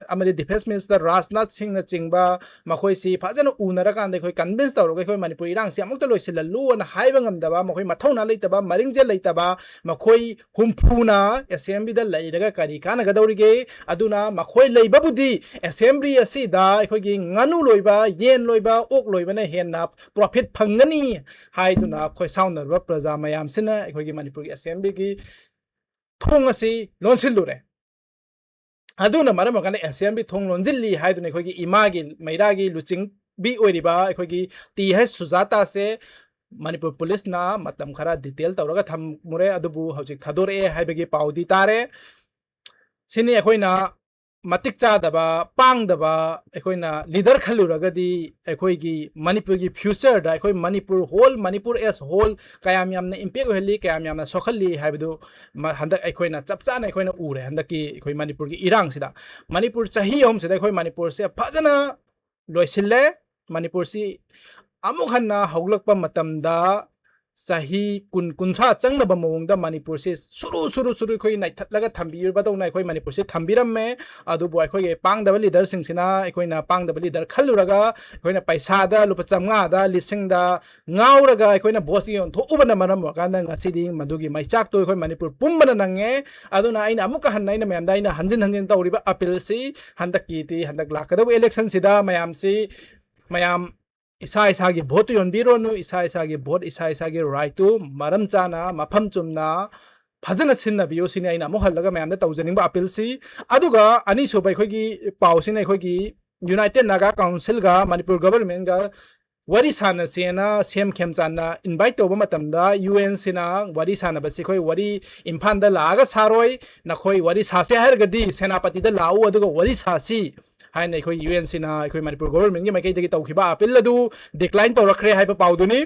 ꯑꯃꯗꯤ Defence Minister ꯔꯥꯖꯅꯥꯊ ꯁꯤꯡꯅꯆꯤꯡꯕ, ꯃꯈꯣꯏꯁꯤ ꯐꯖꯅ ꯎꯅꯔꯀꯥꯟꯗ ꯑꯩꯈꯣꯏ convince ꯇꯧꯔꯒ ꯑꯩꯈꯣꯏ ꯃꯅꯤꯄꯨꯔ ꯏꯔꯥꯡꯁꯤ ꯑꯃꯨꯛꯇ ꯂꯣꯏꯁꯤꯜꯍꯜꯂꯨꯅ ꯍꯥꯏꯕ ꯉꯝꯗꯕ, ꯃꯈꯣꯏ ꯃꯊꯧꯅꯥ ꯂꯩꯇꯕ, ꯃꯔꯤꯡꯖꯦꯜ ꯂꯩꯇꯕ, ꯃꯈꯣꯏ ꯍꯨꯝꯐꯨꯅ assemblyꯗ ꯂꯩꯔꯒ ꯀꯔꯤ ꯀꯥꯟꯅꯒꯗꯧꯔꯤꯒꯦ? ꯑꯗꯨꯅ ꯃꯈꯣꯏ ꯂꯩꯕꯕꯨꯗꯤ ꯑꯦꯁꯦꯝꯕ꯭ꯂꯤ ꯑꯁꯤꯗ ꯑꯩꯈꯣꯏꯒꯤ ꯉꯥꯅꯨ ꯂꯣꯏꯕ, ꯌꯦꯟ ꯂꯣꯏꯕ, ꯑꯣꯛ ꯂꯣꯏꯕꯅ ꯍꯦꯟꯅ ꯄ꯭ꯔꯣꯐꯤꯠ ꯐꯪꯒꯅꯤ ꯍꯥꯏꯗꯨꯅ ꯑꯩꯈꯣꯏ ꯁꯥꯎꯅꯔꯕ ꯄ꯭ꯔꯖꯥ ꯃꯌꯥꯝꯁꯤꯅ ꯑꯩꯈꯣꯏꯒꯤ ꯃꯅꯤꯄꯨꯔꯒꯤ ꯑꯦꯁꯦꯝꯕ꯭ꯂꯤꯒꯤ ꯊꯣꯡ ꯑꯁꯤ ꯂꯣꯟꯁꯤꯜꯂꯨꯔꯦ꯫ ꯑꯗꯨꯅ ꯃꯔꯝ ꯑꯣꯏꯔꯀꯥꯟꯗ ꯑꯦꯁꯦꯝꯕ꯭ꯂꯤ ꯊꯣꯡ ꯂꯣꯟꯁꯤꯜꯂꯤ ꯍꯥꯏꯗꯨꯅ ꯑꯩꯈꯣꯏꯒꯤ ꯏꯃꯥꯒꯤ ꯃꯩꯔꯥꯒꯤ ꯂꯨꯆꯤꯡꯕꯤ ꯑꯣꯏꯔꯤꯕ ꯑꯩꯈꯣꯏꯒꯤ ꯇꯤ ꯍꯩꯆ ꯁꯨꯖꯥꯇꯥꯁꯦ ꯃꯅꯤꯄꯨꯔ ꯄꯨꯂꯤꯁꯅ ꯃꯇꯝ ꯈꯔ ꯗꯤꯇꯦꯟ ꯇꯧꯔꯒ ꯊꯝꯃꯨꯔꯦ, ꯑꯗꯨꯕꯨ ꯍꯧꯖꯤꯛ ꯊꯥꯗꯣꯔꯛꯑꯦ ꯍꯥꯏꯕꯒꯤ ꯄꯥꯎꯗꯤ ꯇꯥꯔꯦ꯫ ꯁꯤꯅꯤ ꯑꯩꯈꯣꯏꯅ ꯃꯇꯤꯛ ꯆꯥꯗꯕ, ꯄꯥꯡꯗꯕ ꯑꯩꯈꯣꯏꯅ ꯂꯤꯗꯔ ꯈꯜꯂꯨꯔꯒꯗꯤ ꯑꯩꯈꯣꯏꯒꯤ ꯃꯅꯤꯄꯨꯔꯒꯤ ꯐ꯭ꯌꯨꯆꯔꯗ, ꯑꯩꯈꯣꯏ ꯃꯅꯤꯄꯨꯔ ꯍꯣꯜ, ꯃꯅꯤꯄꯨꯔ ꯑꯦꯁ ꯍꯣꯜ ꯀꯌꯥꯝ ꯌꯥꯝꯅ ꯏꯝꯄꯦꯛ ꯑꯣꯏꯍꯜꯂꯤ, ꯀꯌꯥꯝ ꯌꯥꯝꯅ ꯁꯣꯛꯍꯜꯂꯤ ꯍꯥꯏꯕꯗꯨ ꯃ-, ꯍꯟꯗꯛ ꯑꯩꯈꯣꯏꯅ ꯆꯞ ꯆꯥꯅ ꯑꯩꯈꯣꯏꯅ ꯎꯔꯦ꯫ ꯍꯟꯗꯛꯀꯤ ꯑꯩꯈꯣꯏ ꯃꯅꯤꯄꯨꯔꯒꯤ ꯏꯔꯥꯡꯁꯤꯗ, ꯃꯅꯤꯄꯨꯔ ꯆꯍꯤ ꯑꯍꯨꯝꯁꯤꯗ ꯑꯩꯈꯣꯏ ꯃꯅꯤꯄꯨꯔꯁꯦ ꯐꯖꯅ ꯂꯣꯏꯁꯤꯜꯂꯦ꯫ ꯃꯅꯤꯄꯨꯔꯁꯤ ꯑꯃꯨꯛ ꯍꯟꯅ ꯍꯧꯒꯠꯂꯛꯄ ꯃꯇꯝꯗ ꯆꯍꯤ ꯀꯨꯟ, ꯀꯨꯟꯊ꯭ꯔꯥ ꯆꯪꯅꯕ ꯃꯑꯣꯡꯗ ꯃꯅꯤꯄꯨꯔꯁꯤ ꯁꯨꯔꯨ ꯁꯨꯔꯨ ꯁꯨꯔꯨ ꯑꯩꯈꯣꯏ ꯅꯩꯊꯠꯂꯒ ꯊꯝꯕꯤꯕꯗꯧꯅ ꯑꯩꯈꯣꯏ ꯃꯅꯤꯄꯨꯔꯁꯤ ꯊꯝꯕꯤꯔꯝꯃꯦ꯫ ꯑꯗꯨꯕꯨ ꯑꯩꯈꯣꯏꯒꯤ ꯄꯥꯡꯗꯕ ꯂꯤꯗꯔꯁꯤꯡꯁꯤꯅ, ꯑꯩꯈꯣꯏꯅ ꯄꯥꯡꯗꯕ ꯂꯤꯗꯔ ꯈꯜꯂꯨꯔꯒ ꯑꯩꯈꯣꯏꯅ ꯄꯩꯁꯥꯗ ꯂꯨꯄꯥ ꯆꯥꯝꯃꯉꯥꯗ, ꯂꯤꯁꯤꯡꯗ ꯉꯥꯎꯔꯒ ꯑꯩꯈꯣꯏꯅ ꯚꯣꯠꯁꯤ ꯌꯣꯟꯊꯣꯛꯎꯕꯅ ꯃꯔꯝ ꯑꯣꯏꯔꯀꯥꯟꯗ ꯉꯁꯤꯗꯤ ꯃꯗꯨꯒꯤ ꯃꯩꯆꯥꯛꯇꯨ ꯑꯩꯈꯣꯏ ꯃꯅꯤꯄꯨꯔ ꯄꯨꯝꯕꯅ ꯅꯪꯉꯦ꯫ ꯑꯗꯨꯅ ꯑꯩꯅ ꯑꯃꯨꯛꯀ ꯍꯟꯅ ꯑꯩꯅ ꯃꯌꯥꯝꯗ ꯑꯩꯅ ꯍꯟꯖꯤꯟ ꯍꯟꯖꯤꯟ ꯇꯧꯔꯤꯕ ꯑꯄꯤꯜꯁꯤ, ꯍꯟꯗꯛꯀꯤꯗꯤ, ꯍꯟꯗꯛ ꯂꯥꯛꯀꯗꯧꯕ ꯏꯂꯦꯛꯁꯟꯁꯤꯗ ꯃꯌꯥꯝꯁꯤ, ꯃꯌꯥꯝ ꯏꯁꯥ ꯏꯁꯥꯒꯤ ꯚꯣꯠꯇꯨ ꯌꯣꯟꯕꯤꯔꯣꯅꯨ, ꯏꯁꯥ ꯏꯁꯥꯒꯤ ꯚꯣꯠ, ꯏꯁꯥ ꯏꯁꯥꯒꯤ ꯔꯥꯏꯠꯇꯨ ꯃꯔꯝ ꯆꯥꯅ, ꯃꯐꯝ ꯆꯨꯝꯅ ꯐꯖꯅ ꯁꯤꯖꯤꯟꯅꯕꯤꯌꯨ꯫ ꯁꯤꯅꯤ ꯑꯩꯅ ꯑꯃꯨꯛ ꯍꯜꯂꯒ ꯃꯌꯥꯝꯗ ꯇꯧꯖꯅꯤꯡꯕ ꯑꯄꯤꯜꯁꯤ꯫ ꯑꯗꯨꯒ ꯑꯅꯤꯁꯨꯕ ꯑꯩꯈꯣꯏꯒꯤ ꯄꯥꯎꯁꯤꯅ ꯑꯩꯈꯣꯏꯒꯤ ꯌꯨꯅꯥꯏꯇꯦꯠ ꯅꯥꯒꯥ ꯀꯥꯎꯟꯁꯤꯜꯒ ꯃꯅꯤꯄꯨꯔ ꯒꯚꯔꯟꯃꯦꯟꯒ ꯋꯥꯔꯤ ꯁꯥꯟꯅꯁꯦꯅ ꯁꯦꯝ ꯈꯦꯝꯆꯥꯟꯅ ꯏꯟꯚꯥꯏꯠ ꯇꯧꯕ ꯃꯇꯝꯗ, ꯌꯨ ꯑꯦꯟ ꯁꯤꯅ ꯋꯥꯔꯤ ꯁꯥꯟꯅꯕꯁꯤ ꯑꯩꯈꯣꯏ ꯋꯥꯔꯤ ꯏꯝꯐꯥꯜꯗ ꯂꯥꯛꯑꯒ ꯁꯥꯔꯣꯏ, ꯅꯈꯣꯏ ꯋꯥꯔꯤ ꯁꯥꯁꯦ ꯍꯥꯏꯔꯒꯗꯤ ꯁꯦꯅꯥꯄꯇꯤꯗ ꯂꯥꯛꯎ ꯑꯗꯨꯒ ꯋꯥꯔꯤ ꯁꯥꯁꯤ ꯍꯥꯏꯅ ꯑꯩꯈꯣꯏ ꯌꯨ ꯑꯦꯟ ꯁꯤꯅ ꯑꯩꯈꯣꯏ ꯃꯅꯤꯄꯨꯔ ꯒꯣꯚꯔꯟꯃꯦꯟꯒꯤ ꯃꯥꯏꯀꯩꯗꯒꯤ ꯇꯧꯈꯤꯕ ꯑꯄꯤꯜ ꯑꯗꯨ ꯗꯤꯀ꯭ꯂꯥꯏꯟ ꯇꯧꯔꯛꯈ꯭ꯔꯦ ꯍꯥꯏꯕ ꯄꯥꯎꯗꯨꯅꯤ꯫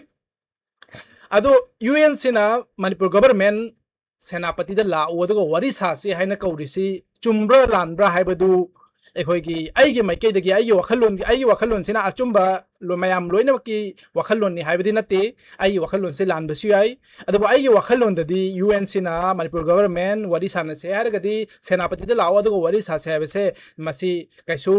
ꯑꯗꯣ ꯌꯨ ꯑꯦꯟ ꯁꯤꯅ ꯃꯅꯤꯄꯨꯔ ꯒꯣꯚꯔꯟꯃꯦꯟ ꯁꯦꯅꯥꯄꯇꯤꯗ ꯂꯥꯛꯎ ꯑꯗꯨꯒ ꯋꯥꯔꯤ ꯁꯥꯁꯤ ꯍꯥꯏꯅ ꯀꯧꯔꯤꯁꯤ ꯆꯨꯝꯕ꯭ꯔꯥ ꯂꯥꯟꯕ꯭ꯔꯥ ꯍꯥꯏꯕꯗꯨ ꯑꯩꯈꯣꯏꯒꯤ, ꯑꯩꯒꯤ ꯃꯥꯏꯀꯩꯗꯒꯤ, ꯑꯩꯒꯤ ꯋꯥꯈꯜꯂꯣꯟꯒꯤ, ꯑꯩꯒꯤ ꯋꯥꯈꯜꯂꯣꯟꯁꯤꯅ ꯑꯆꯨꯝꯕ ꯂꯣ-, ꯃꯌꯥꯝ ꯂꯣꯏꯅꯃꯛꯀꯤ ꯋꯥꯈꯜꯂꯣꯟꯅꯤ ꯍꯥꯏꯕꯗꯤ ꯅꯠꯇꯦ꯫ ꯑꯩꯒꯤ ꯋꯥꯈꯜꯂꯣꯟꯁꯤ ꯂꯥꯟꯕꯁꯨ ꯌꯥꯏ꯫ ꯑꯗꯨꯕꯨ ꯑꯩꯒꯤ ꯋꯥꯈꯜꯂꯣꯟꯗꯗꯤ ꯌꯨ ꯑꯦꯟ ꯁꯤꯅ ꯃꯅꯤꯄꯨꯔ ꯒꯚꯔꯟꯃꯦꯟ ꯋꯥꯔꯤ ꯁꯥꯟꯅꯁꯦ ꯍꯥꯏꯔꯒꯗꯤ ꯁꯦꯅꯥꯄꯇꯤꯗ ꯂꯥꯛꯑꯣ ꯑꯗꯨꯒ ꯋꯥꯔꯤ ꯁꯥꯁꯦ ꯍꯥꯏꯕꯁꯦ ꯃꯁꯤ ꯀꯩꯁꯨ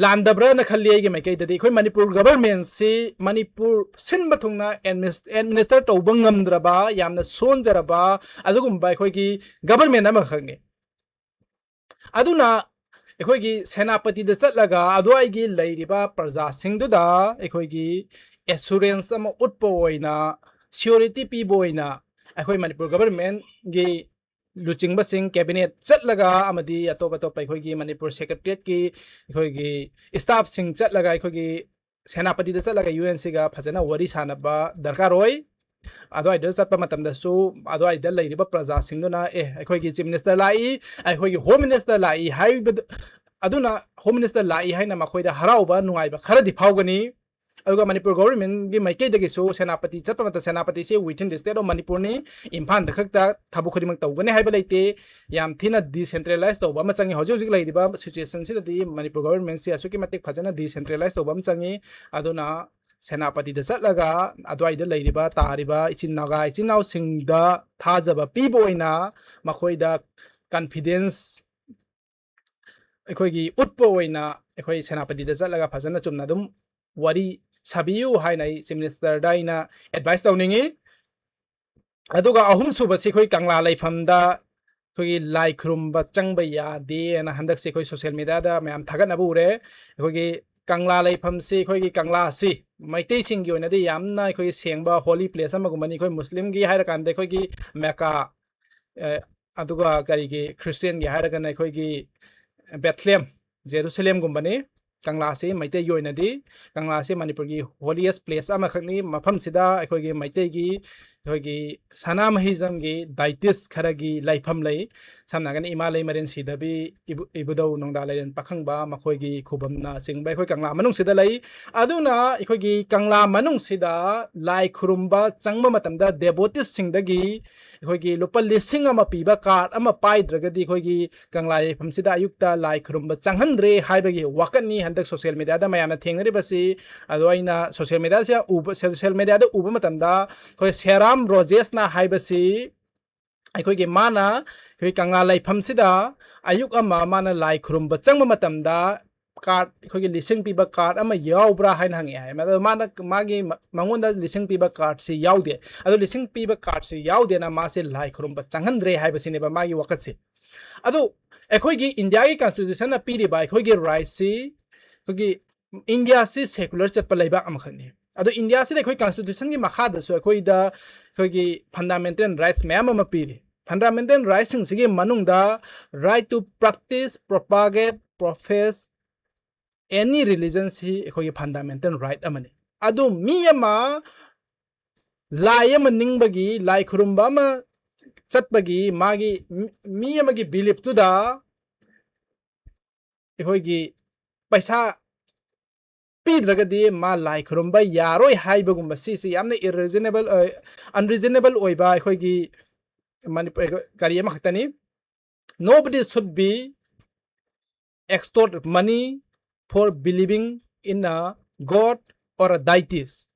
ꯂꯥꯟꯗꯕ꯭ꯔꯅ ꯈꯜꯂꯤ ꯑꯩꯒꯤ ꯃꯥꯏꯀꯩꯗꯗꯤ꯫ ꯑꯩꯈꯣꯏ ꯃꯅꯤꯄꯨꯔ ꯒꯚꯔꯟꯃꯦꯟꯁꯤ ꯃꯅꯤꯄꯨꯔ ꯁꯤꯟꯕ ꯊꯨꯡꯅ ꯑꯦꯗꯃꯤꯅꯤꯁ-, ꯑꯦꯗꯃꯤꯅꯤꯁꯇꯔ ꯇꯧꯕ ꯉꯝꯗ꯭ꯔꯕ, ꯌꯥꯝꯅ ꯁꯣꯟꯖꯔꯕ ꯑꯗꯨꯒꯨꯝꯕ ꯑꯩꯈꯣꯏꯒꯤ ꯒꯚꯔꯟꯃꯦꯟ ꯑꯃꯈꯛꯅꯤ꯫ ꯑꯗꯨꯅ ꯑꯩꯈꯣꯏꯒꯤ ꯁꯦꯅꯥꯄꯇꯤꯗ ꯆꯠꯂꯒ ꯑꯗꯨꯋꯥꯏꯒꯤ ꯂꯩꯔꯤꯕ ꯄ꯭ꯔꯖꯥꯁꯤꯡꯗꯨꯗ ꯑꯩꯈꯣꯏꯒꯤ ꯑꯦꯁꯨꯔꯦꯟꯁ ꯑꯃ ꯎꯠꯄ ꯑꯣꯏꯅ, ꯁꯤꯌꯣꯔꯤꯇꯤ ꯄꯤꯕ ꯑꯣꯏꯅ ꯑꯩꯈꯣꯏ ꯃꯅꯤꯄꯨꯔ ꯒꯚꯔꯟꯃꯦꯟꯒꯤ ꯂꯨꯆꯤꯡꯕꯁꯤꯡ, ꯀꯦꯕꯤꯅꯦꯠ ꯆꯠꯂꯒ ꯑꯃꯗꯤ ꯑꯇꯣꯞ ꯑꯇꯣꯞꯄ ꯑꯩꯈꯣꯏꯒꯤ ꯃꯅꯤꯄꯨꯔ ꯁꯦꯀ꯭ꯔꯦꯇꯔꯤꯌꯦꯠꯀꯤ ꯑꯩꯈꯣꯏꯒꯤ ꯁ꯭ꯇꯥꯐꯁꯤꯡ ꯆꯠꯂꯒ, ꯑꯩꯈꯣꯏꯒꯤ ꯁꯦꯅꯥꯄꯇꯤꯗ ꯆꯠꯂꯒ ꯌꯨ ꯑꯦꯟ ꯁꯤꯒ ꯐꯖꯅ ꯋꯥꯔꯤ ꯁꯥꯟꯅꯕ ꯗꯔꯀꯥꯔ ꯑꯣꯏ꯫ ꯑꯗꯨꯋꯥꯏꯗ ꯆꯠꯄ ꯃꯇꯝꯗꯁꯨ ꯑꯗꯨꯋꯥꯏꯗ ꯂꯩꯔꯤꯕ ꯄ꯭ꯔꯖꯥꯁꯤꯡꯗꯨꯅ, "ꯑꯦ, ꯑꯩꯈꯣꯏꯒꯤ ꯆꯤꯐ ꯃꯤꯅꯤꯁꯇꯔ ꯂꯥꯛꯏ, ꯑꯩꯈꯣꯏꯒꯤ ꯍꯣꯝ ꯃꯤꯅꯤꯁꯇꯔ ꯂꯥꯛꯏ" ꯍꯥꯏꯕꯗ, ꯑꯗꯨꯅ ꯍꯣꯝ ꯃꯤꯅꯤꯁꯇꯔ ꯂꯥꯛꯏ ꯍꯥꯏꯅ ꯃꯈꯣꯏꯗ ꯍꯔꯥꯎꯕ, ꯅꯨꯡꯉꯥꯏꯕ ꯈꯔꯗꯤ ꯐꯥꯎꯒꯅꯤ꯫ ꯑꯗꯨꯒ ꯃꯅꯤꯄꯨꯔ ꯒꯚꯔꯟꯃꯦꯟꯒꯤ ꯃꯥꯏꯀꯩꯗꯒꯤꯁꯨ ꯁꯦꯅꯥꯄꯇꯤ ꯆꯠꯄ ꯃꯇꯝꯗ, ꯁꯦꯅꯥꯄꯇꯤꯁꯦ within the state of ꯃꯅꯤꯄꯨꯔꯅꯤ, ꯏꯝꯐꯥꯜꯗ ꯈꯛꯇ ꯊꯕꯛ ꯈꯨꯗꯤꯡꯃꯛ ꯇꯧꯒꯅꯤ ꯍꯥꯏꯕ ꯂꯩꯇꯦ꯫ ꯌꯥꯝ ꯊꯤꯅ ꯗꯤꯁꯦꯟꯇ꯭ꯔꯦꯂꯥꯏꯁ ꯇꯧꯕ ꯑꯃ ꯆꯪꯉꯤ꯫ ꯍꯧꯖꯤꯛ ꯍꯧꯖꯤꯛ ꯂꯩꯔꯤꯕ ꯁꯤꯆꯨꯋꯦꯁꯟꯁꯤꯗꯗꯤ ꯃꯅꯤꯄꯨꯔ ꯒꯚꯔꯟꯃꯦꯟꯁꯤ ꯑꯁꯨꯛꯀꯤ ꯃꯇꯤꯛ ꯐꯖꯅ ꯗꯤꯁꯦꯟꯇ꯭ꯔꯦꯂꯥꯏꯁ ꯇꯧꯕ ꯑꯃ ꯆꯪꯉꯤ꯫ ꯑꯗꯨꯅ ꯁꯦꯅꯥꯄꯇꯤꯗ ꯆꯠꯂꯒ ꯑꯗꯨꯋꯥꯏꯗ ꯂꯩꯔꯤꯕ, ꯇꯥꯔꯤꯕ ꯏꯆꯤꯟ ꯅꯥꯒꯥ ꯏꯆꯤꯟ ꯏꯅꯥꯎꯁꯤꯡꯗ ꯊꯥꯖꯕ ꯄꯤꯕ ꯑꯣꯏꯅ, ꯃꯈꯣꯏꯗ ꯀꯟꯐꯤꯗꯦꯟꯁ ꯑꯩꯈꯣꯏꯒꯤ ꯎꯠꯄ ꯑꯣꯏꯅ ꯑꯩꯈꯣꯏ ꯁꯦꯅꯥꯄꯇꯤꯗ ꯆꯠꯂꯒ ꯐꯖꯅ ꯆꯨꯝꯅ ꯑꯗꯨꯝ ꯋꯥꯔꯤ ꯁꯥꯕꯤꯌꯨ ꯍꯥꯏꯅ ꯑꯩ ꯆꯤꯐ ꯃꯤꯅꯤꯁꯇꯔꯗ ꯑꯩꯅ ꯑꯦꯗꯚꯥꯏꯁ ꯇꯧꯅꯤꯡꯉꯤ꯫ ꯑꯗꯨꯒ ꯑꯍꯨꯝꯁꯨꯕꯁꯤ ꯑꯩꯈꯣꯏ ꯀꯪꯂꯥ ꯂꯩꯐꯝꯗ ꯑꯩꯈꯣꯏꯒꯤ ꯂꯥꯏ ꯈꯨꯔꯨꯝꯕ ꯆꯪꯕ ꯌꯥꯗꯦꯅ ꯍꯟꯗꯛꯁꯦ ꯑꯩꯈꯣꯏ ꯁꯣꯁꯤꯌꯦꯜ ꯃꯦꯗꯤꯌꯥꯗ ꯃꯌꯥꯝ ꯊꯥꯒꯠꯅꯕ ꯎꯔꯦ꯫ ꯑꯩꯈꯣꯏꯒꯤ ꯀꯪꯂꯥ ꯂꯩꯐꯝꯁꯤ, ꯑꯩꯈꯣꯏꯒꯤ ꯀꯪꯂꯥꯁꯤ ꯃꯩꯇꯩꯁꯤꯡꯒꯤ ꯑꯣꯏꯅꯗꯤ ꯌꯥꯝꯅ ꯑꯩꯈꯣꯏꯒꯤ ꯁꯦꯡꯕ ꯍꯣꯂꯤ ꯄ꯭ꯂꯦꯁ ꯑꯃꯒꯨꯝꯕꯅꯤ꯫ ꯑꯩꯈꯣꯏ ꯃꯨꯁꯂꯤꯝꯒꯤ ꯍꯥꯏꯔꯀꯥꯟꯗ ꯑꯩꯈꯣꯏꯒꯤ ꯃꯦꯀꯥ, ꯑꯦ, ꯑꯗꯨꯒ ꯀꯔꯤꯒꯤ, ꯈ꯭ꯔꯤꯁꯇꯤꯌꯟꯒꯤ ꯍꯥꯏꯔꯒꯅ ꯑꯩꯈꯣꯏꯒꯤ ꯕꯦꯊ꯭ꯂꯦꯝ, ꯖꯦꯔꯨꯁꯂꯦꯝꯒꯨꯝꯕꯅꯤ꯫ ꯀꯪꯂꯥꯁꯤ ꯃꯩꯇꯩꯒꯤ ꯑꯣꯏꯅꯗꯤ, ꯀꯪꯂꯥꯁꯤ ꯃꯅꯤꯄꯨꯔꯒꯤ ꯍꯣꯂꯤꯌꯦꯁ ꯄ꯭ꯂꯦꯁ ꯑꯃꯈꯛꯅꯤ꯫ ꯃꯐꯝꯁꯤꯗ ꯑꯩꯈꯣꯏꯒꯤ ꯃꯩꯇꯩꯒꯤ, ꯑꯩꯈꯣꯏꯒꯤ ꯁꯅꯥꯃꯍꯤꯖꯝꯒꯤ ꯗꯥꯏꯇꯤꯁ ꯈꯔꯒꯤ ꯂꯩꯐꯝ ꯂꯩ꯫ ꯁꯝꯅ ꯍꯥꯏꯔꯒꯅ ꯏꯃꯥ ꯂꯩꯃꯔꯦꯟ ꯁꯤꯗꯕꯤ, ꯏꯕꯨ-, ꯏꯕꯨꯙꯧ ꯅꯣꯡꯗꯥ ꯂꯥꯏꯔꯦꯟ ꯄꯥꯈꯪꯕ, ꯃꯈꯣꯏꯒꯤ ꯈꯨꯕꯝꯅ ꯆꯤꯡꯕ ꯑꯩꯈꯣꯏ ꯀꯪꯂꯥ ꯃꯅꯨꯡꯁꯤꯗ ꯂꯩ꯫ ꯑꯗꯨꯅ ꯑꯩꯈꯣꯏꯒꯤ ꯀꯪꯂꯥ ꯃꯅꯨꯡꯁꯤꯗ ꯂꯥꯏ ꯈꯨꯔꯨꯝꯕ ꯆꯪꯕ ꯃꯇꯝꯗ ꯗꯦꯕꯣꯇꯤꯁꯁꯤꯡꯗꯒꯤ ꯑꯩꯈꯣꯏꯒꯤ ꯂꯨꯄꯥ ꯂꯤꯁꯤꯡ ꯑꯃ ꯄꯤꯕ ꯀꯥꯔꯗ ꯑꯃ ꯄꯥꯏꯗ꯭ꯔꯒꯗꯤ ꯑꯩꯈꯣꯏꯒꯤ ꯀꯪꯂꯥ ꯂꯩꯐꯝꯁꯤꯗ ꯑꯌꯨꯛꯇ ꯂꯥꯏ ꯈꯨꯔꯨꯝꯕ ꯆꯪꯍꯟꯗ꯭ꯔꯦ ꯍꯥꯏꯕꯒꯤ ꯋꯥꯀꯠꯅꯤ ꯍꯟꯗꯛ ꯁꯣꯁꯤꯌꯦꯜ ꯃꯦꯗꯤꯌꯥꯗ ꯃꯌꯥꯝꯅ ꯊꯦꯡꯅꯔꯤꯕꯁꯤ꯫ ꯑꯗꯣ ꯑꯩꯅ ꯁꯣꯁꯤꯌꯦꯜ ꯃꯦꯗꯤꯌꯥꯁꯦ ꯎꯕ, ꯁꯣꯁꯤꯌꯦꯜ ꯃꯦꯗꯤꯌꯥꯗ ꯎꯕ ꯃꯇꯝꯗ ꯑꯩꯈꯣꯏ ꯁꯦꯔꯥꯝ ꯔꯣꯖꯦꯁꯅ ꯍꯥꯏꯕꯁꯤ ꯑꯩꯈꯣꯏꯒꯤ ꯃꯥꯅ ꯑꯩꯈꯣꯏ ꯀꯪꯂꯥ ꯂꯩꯐꯝꯁꯤꯗ ꯑꯌꯨꯛ ꯑꯃ ꯃꯥꯅ ꯂꯥꯏ ꯈꯨꯔꯨꯝꯕ ꯆꯪꯕ ꯃꯇꯝꯗ ꯀꯥꯔꯗ, ꯑꯩꯈꯣꯏꯒꯤ ꯂꯤꯁꯤꯡ ꯄꯤꯕ ꯀꯥꯔꯗ ꯑꯃ ꯌꯥꯎꯕ꯭ꯔꯥ ꯍꯥꯏꯅ ꯍꯪꯉꯛꯑꯦ ꯍꯥꯏ꯫ ꯑꯗꯣ ꯃꯥꯅ, ꯃꯥꯒꯤ ꯃ-, ꯃꯉꯣꯟꯗ ꯂꯤꯁꯤꯡ ꯄꯤꯕ ꯀꯥꯔꯗꯁꯤ ꯌꯥꯎꯗꯦ꯫ ꯑꯗꯣ ꯂꯤꯁꯤꯡ ꯄꯤꯕ ꯀꯥꯔꯗꯁꯤ ꯌꯥꯎꯗꯦꯅ ꯃꯥꯁꯦ ꯂꯥꯏ ꯈꯨꯔꯨꯝꯕ ꯆꯪꯍꯟꯗ꯭ꯔꯦ ꯍꯥꯏꯕꯁꯤꯅꯦꯕ ꯃꯥꯒꯤ ꯋꯥꯀꯠꯁꯦ꯫ ꯑꯗꯣ ꯑꯩꯈꯣꯏꯒꯤ ꯏꯟꯗꯤꯌꯥꯒꯤ ꯀꯟꯁꯇꯤꯇ꯭ꯌꯨꯁꯟꯅ ꯄꯤꯔꯤꯕ ꯑꯩꯈꯣꯏꯒꯤ ꯔꯥꯏꯠꯁꯤ, ꯑꯩꯈꯣꯏꯒꯤ ꯏꯟꯗꯤꯌꯥꯁꯤ ꯁꯦꯀꯨꯂꯔ ꯆꯠꯄ ꯂꯩꯕꯥꯛ ꯑꯃꯈꯛꯅꯤ꯫ ꯑꯗꯣ ꯏꯟꯗꯤꯌꯥꯁꯤꯗ ꯑꯩꯈꯣꯏ ꯀꯟꯁꯇꯤꯇ꯭ꯌꯨꯁꯟꯒꯤ ꯃꯈꯥꯗꯁꯨ ꯑꯩꯈꯣꯏꯗ ꯑꯩꯈꯣꯏꯒꯤ ꯐꯟꯗꯥꯃꯦꯟꯇꯦꯜ ꯔꯥꯏꯠꯁ ꯃꯌꯥꯝ ꯑꯃ ꯄꯤꯔꯤ꯫ ꯐꯟꯗꯥꯃꯦꯟꯇꯦꯜ ꯔꯥꯏꯠꯁꯤꯡꯁꯤꯒꯤ ꯃꯅꯨꯡꯗ right to practice, propagate, profess any religion ꯁꯤ ꯑꯩꯈꯣꯏꯒꯤ ꯐꯟꯗꯥꯃꯦꯟꯇꯦꯜ ꯔꯥꯏꯠ ꯑꯃꯅꯤ꯫ ꯑꯗꯨ ꯃꯤ ꯑꯃ ꯂꯥꯏ ꯑꯃ ꯅꯤꯡꯕꯒꯤ, ꯂꯥꯏ ꯈꯨꯔꯨꯝꯕ ꯑꯃ ꯆꯠꯄꯒꯤ, ꯃꯥꯒꯤ ꯃꯤ ꯑꯃꯒꯤ ꯕꯤꯂꯤꯞꯇꯨꯗ ꯑꯩꯈꯣꯏꯒꯤ ꯄꯩꯁꯥ ꯄꯤꯗ꯭ꯔꯒꯗꯤ ꯃꯥ ꯂꯥꯏ ꯈꯨꯔꯨꯝꯕ ꯌꯥꯔꯣꯏ ꯍꯥꯏꯕꯒꯨꯝꯕ ꯁꯤꯁꯤ ꯌꯥꯝꯅ irreasonable, unreasonable ꯑꯣꯏꯕ ꯑꯩꯈꯣꯏꯒꯤ ꯃꯅꯤꯄꯨꯔ ꯀꯔꯤ ꯑꯃꯈꯛꯇꯅꯤ꯫ Nobody should be extort money for believing in a god or a deities.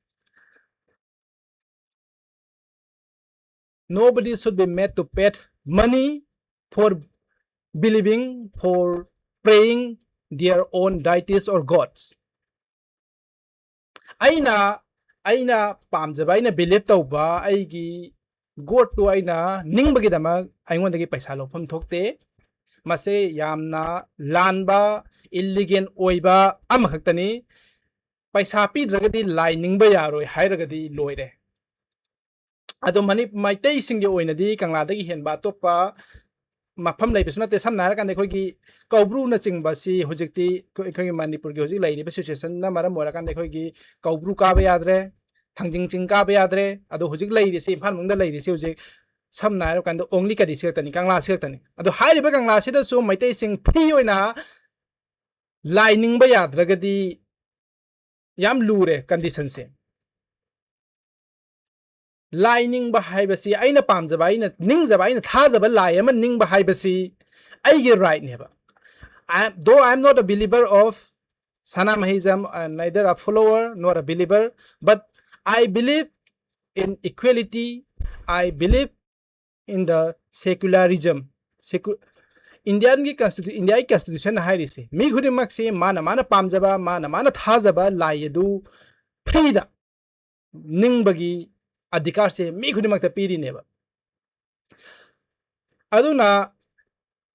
Nobody should be made to pay money for believing, for praying their own deities or gods. ꯑꯩꯅ ꯑꯩꯅ ꯄꯥꯝꯖꯕ, ꯑꯩꯅ belief ꯇꯧꯕ ꯑꯩꯒꯤ ꯒꯣꯠꯇꯨ ꯑꯩꯅ ꯅꯤꯡꯕꯒꯤꯗꯃꯛ ꯑꯩꯉꯣꯟꯗꯒꯤ ꯄꯩꯁꯥ ꯂꯧꯐꯝ ꯊꯣꯛꯇꯦ꯫ ꯃꯁꯤ ꯌꯥꯝꯅ ꯂꯥꯟꯕ, ꯏꯜꯂꯤꯒꯦꯜ ꯑꯣꯏꯕ ꯑꯃꯈꯛꯇꯅꯤ꯫ ꯄꯩꯁꯥ ꯄꯤꯗ꯭ꯔꯒꯗꯤ ꯂꯥꯏ ꯅꯤꯡꯕ ꯌꯥꯔꯣꯏ ꯍꯥꯏꯔꯒꯗꯤ ꯂꯣꯏꯔꯦ꯫ ꯑꯗꯣ ꯃꯅꯤ-, ꯃꯩꯇꯩꯁꯤꯡꯒꯤ ꯑꯣꯏꯅꯗꯤ ꯀꯪꯂꯥꯗꯒꯤ ꯍꯦꯟꯕ ꯑꯇꯣꯞꯄ ꯃꯐꯝ ꯂꯩꯕꯁꯨ ꯅꯠꯇꯦ꯫ ꯁꯝꯅ ꯍꯥꯏꯔꯀꯥꯟꯗ ꯑꯩꯈꯣꯏꯒꯤ ꯀꯧꯕ꯭ꯔꯨꯅꯆꯤꯡꯕꯁꯤ ꯍꯧꯖꯤꯛꯇꯤ ꯑꯩꯈꯣꯏ, ꯑꯩꯈꯣꯏꯒꯤ ꯃꯅꯤꯄꯨꯔꯒꯤ ꯍꯧꯖꯤꯛ ꯂꯩꯔꯤꯕ ꯁꯤꯆꯨꯋꯦꯁꯟꯅ ꯃꯔꯝ ꯑꯣꯏꯔꯀꯥꯟꯗ ꯑꯩꯈꯣꯏꯒꯤ ꯀꯧꯕ꯭ꯔꯨ ꯀꯥꯕ ꯌꯥꯗ꯭ꯔꯦ, ꯊꯥꯡꯖꯤꯡ ꯆꯤꯡ ꯀꯥꯕ ꯌꯥꯗ꯭ꯔꯦ꯫ ꯑꯗꯣ ꯍꯧꯖꯤꯛ ꯂꯩꯔꯤꯁꯤ, ꯏꯝꯐꯥꯜ ꯃꯅꯨꯡꯗ ꯂꯩꯔꯤꯁꯤ ꯍꯧꯖꯤꯛ ꯁꯝꯅ ꯍꯥꯏꯔꯀꯥꯟꯗ only ꯀꯔꯤꯁꯤ ꯈꯛꯇꯅꯤ, ꯀꯪꯂꯥꯁꯤ ꯈꯛꯇꯅꯤ꯫ ꯑꯗꯣ ꯍꯥꯏꯔꯤꯕ ꯀꯪꯂꯥꯁꯤꯗꯁꯨ ꯃꯩꯇꯩꯁꯤꯡ ꯐ꯭ꯔꯤ ꯑꯣꯏꯅ ꯂꯥꯏ ꯅꯤꯡꯕ ꯌꯥꯗ꯭ꯔꯒꯗꯤ ꯌꯥꯝ ꯂꯨꯔꯦ ꯀꯟꯗꯤꯁꯟꯁꯦ꯫ ꯂꯥꯏ ꯅꯤꯡꯕ ꯍꯥꯏꯕꯁꯤ, ꯑꯩꯅ ꯄꯥꯝꯖꯕ, ꯑꯩꯅ ꯅꯤꯡꯖꯕ, ꯑꯩꯅ ꯊꯥꯖꯕ ꯂꯥꯏ ꯑꯃ ꯅꯤꯡꯕ ꯍꯥꯏꯕꯁꯤ ꯑꯩꯒꯤ ꯔꯥꯏꯠꯅꯦꯕ꯫ I am, though I am not a believer of Sanamahijam, uh, neither a follower nor a believer, but I believe in equality, I believe in the secularism. Secu-, ꯏꯟꯗꯤꯌꯥꯟꯒꯤ ꯀꯟꯁꯇꯤꯇ꯭ꯌꯨ-, ꯏꯟꯗꯤꯌꯥꯒꯤ ꯀꯟꯁꯇꯤꯇ꯭ꯌꯨꯁꯟ ꯍꯥꯏꯔꯤꯁꯦ ꯃꯤ ꯈꯨꯗꯤꯡꯃꯛꯁꯦ ꯃꯥꯅ ꯃꯥꯅ ꯄꯥꯝꯖꯕ, ꯃꯥꯅ ꯃꯥꯅ ꯊꯥꯖꯕ ꯂꯥꯏ ꯑꯗꯨ ꯐ꯭ꯔꯤꯗ ꯅꯤꯡꯕꯒꯤ ꯑꯙꯤꯀꯥꯔꯁꯦ ꯃꯤ ꯈꯨꯗꯤꯡꯃꯛꯇ ꯄꯤꯔꯤꯅꯦꯕ꯫ ꯑꯗꯨꯅ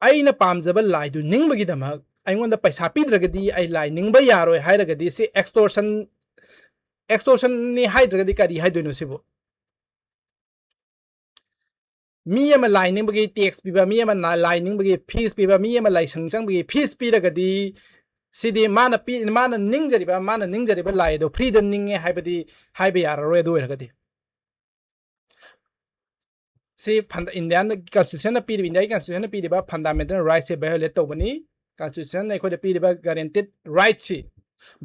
ꯑꯩꯅ ꯄꯥꯝꯖꯕ ꯂꯥꯏꯗꯨ ꯅꯤꯡꯕꯒꯤꯗꯃꯛ ꯑꯩꯉꯣꯟꯗ ꯄꯩꯁꯥ ꯄꯤꯗ꯭ꯔꯒꯗꯤ ꯑꯩ ꯂꯥꯏ ꯅꯤꯡꯕ ꯌꯥꯔꯣꯏ ꯍꯥꯏꯔꯒꯗꯤ, ꯁꯤ extortion, extortionꯅꯤ ꯍꯥꯏꯗ꯭ꯔꯒꯗꯤ ꯀꯔꯤ ꯍꯥꯏꯗꯣꯏꯅꯣ ꯁꯤꯕꯨ? ꯃꯤ ꯑꯃ ꯂꯥꯏ ꯅꯤꯡꯕꯒꯤ tax ꯄꯤꯕ, ꯃꯤ ꯑꯃ ꯂꯥꯏ ꯅꯤꯡꯕꯒꯤ fees ꯄꯤꯕ, ꯃꯤ ꯑꯃ ꯂꯥꯏꯁꯪ ꯆꯪꯕꯒꯤ fees ꯄꯤꯔꯒꯗꯤ, ꯁꯤꯗꯤ ꯃꯥꯅ ꯄꯤ-, ꯃꯥꯅ ꯅꯤꯡꯖꯔꯤꯕ, ꯃꯥꯅ ꯅꯤꯡꯖꯔꯤꯕ ꯂꯥꯏ ꯑꯗꯣ freeꯗ ꯅꯤꯡꯉꯦ ꯍꯥꯏꯕꯗꯤ ꯍꯥꯏꯕ ꯌꯥꯔꯔꯣꯏ꯫ ꯑꯗꯨ ꯑꯣꯏꯔꯒꯗꯤ ꯁꯤ ꯐꯟꯗ-, Indian constitutionꯅ ꯄꯤꯔꯤꯕ, Indiaꯒꯤ constitutionꯅ ꯄꯤꯔꯤꯕ fundamental rightꯁꯦ violate ꯇꯧꯕꯅꯤ꯫ Constitutionꯅ ꯑꯩꯈꯣꯏꯗ ꯄꯤꯔꯤꯕ guaranteed rightꯁꯤ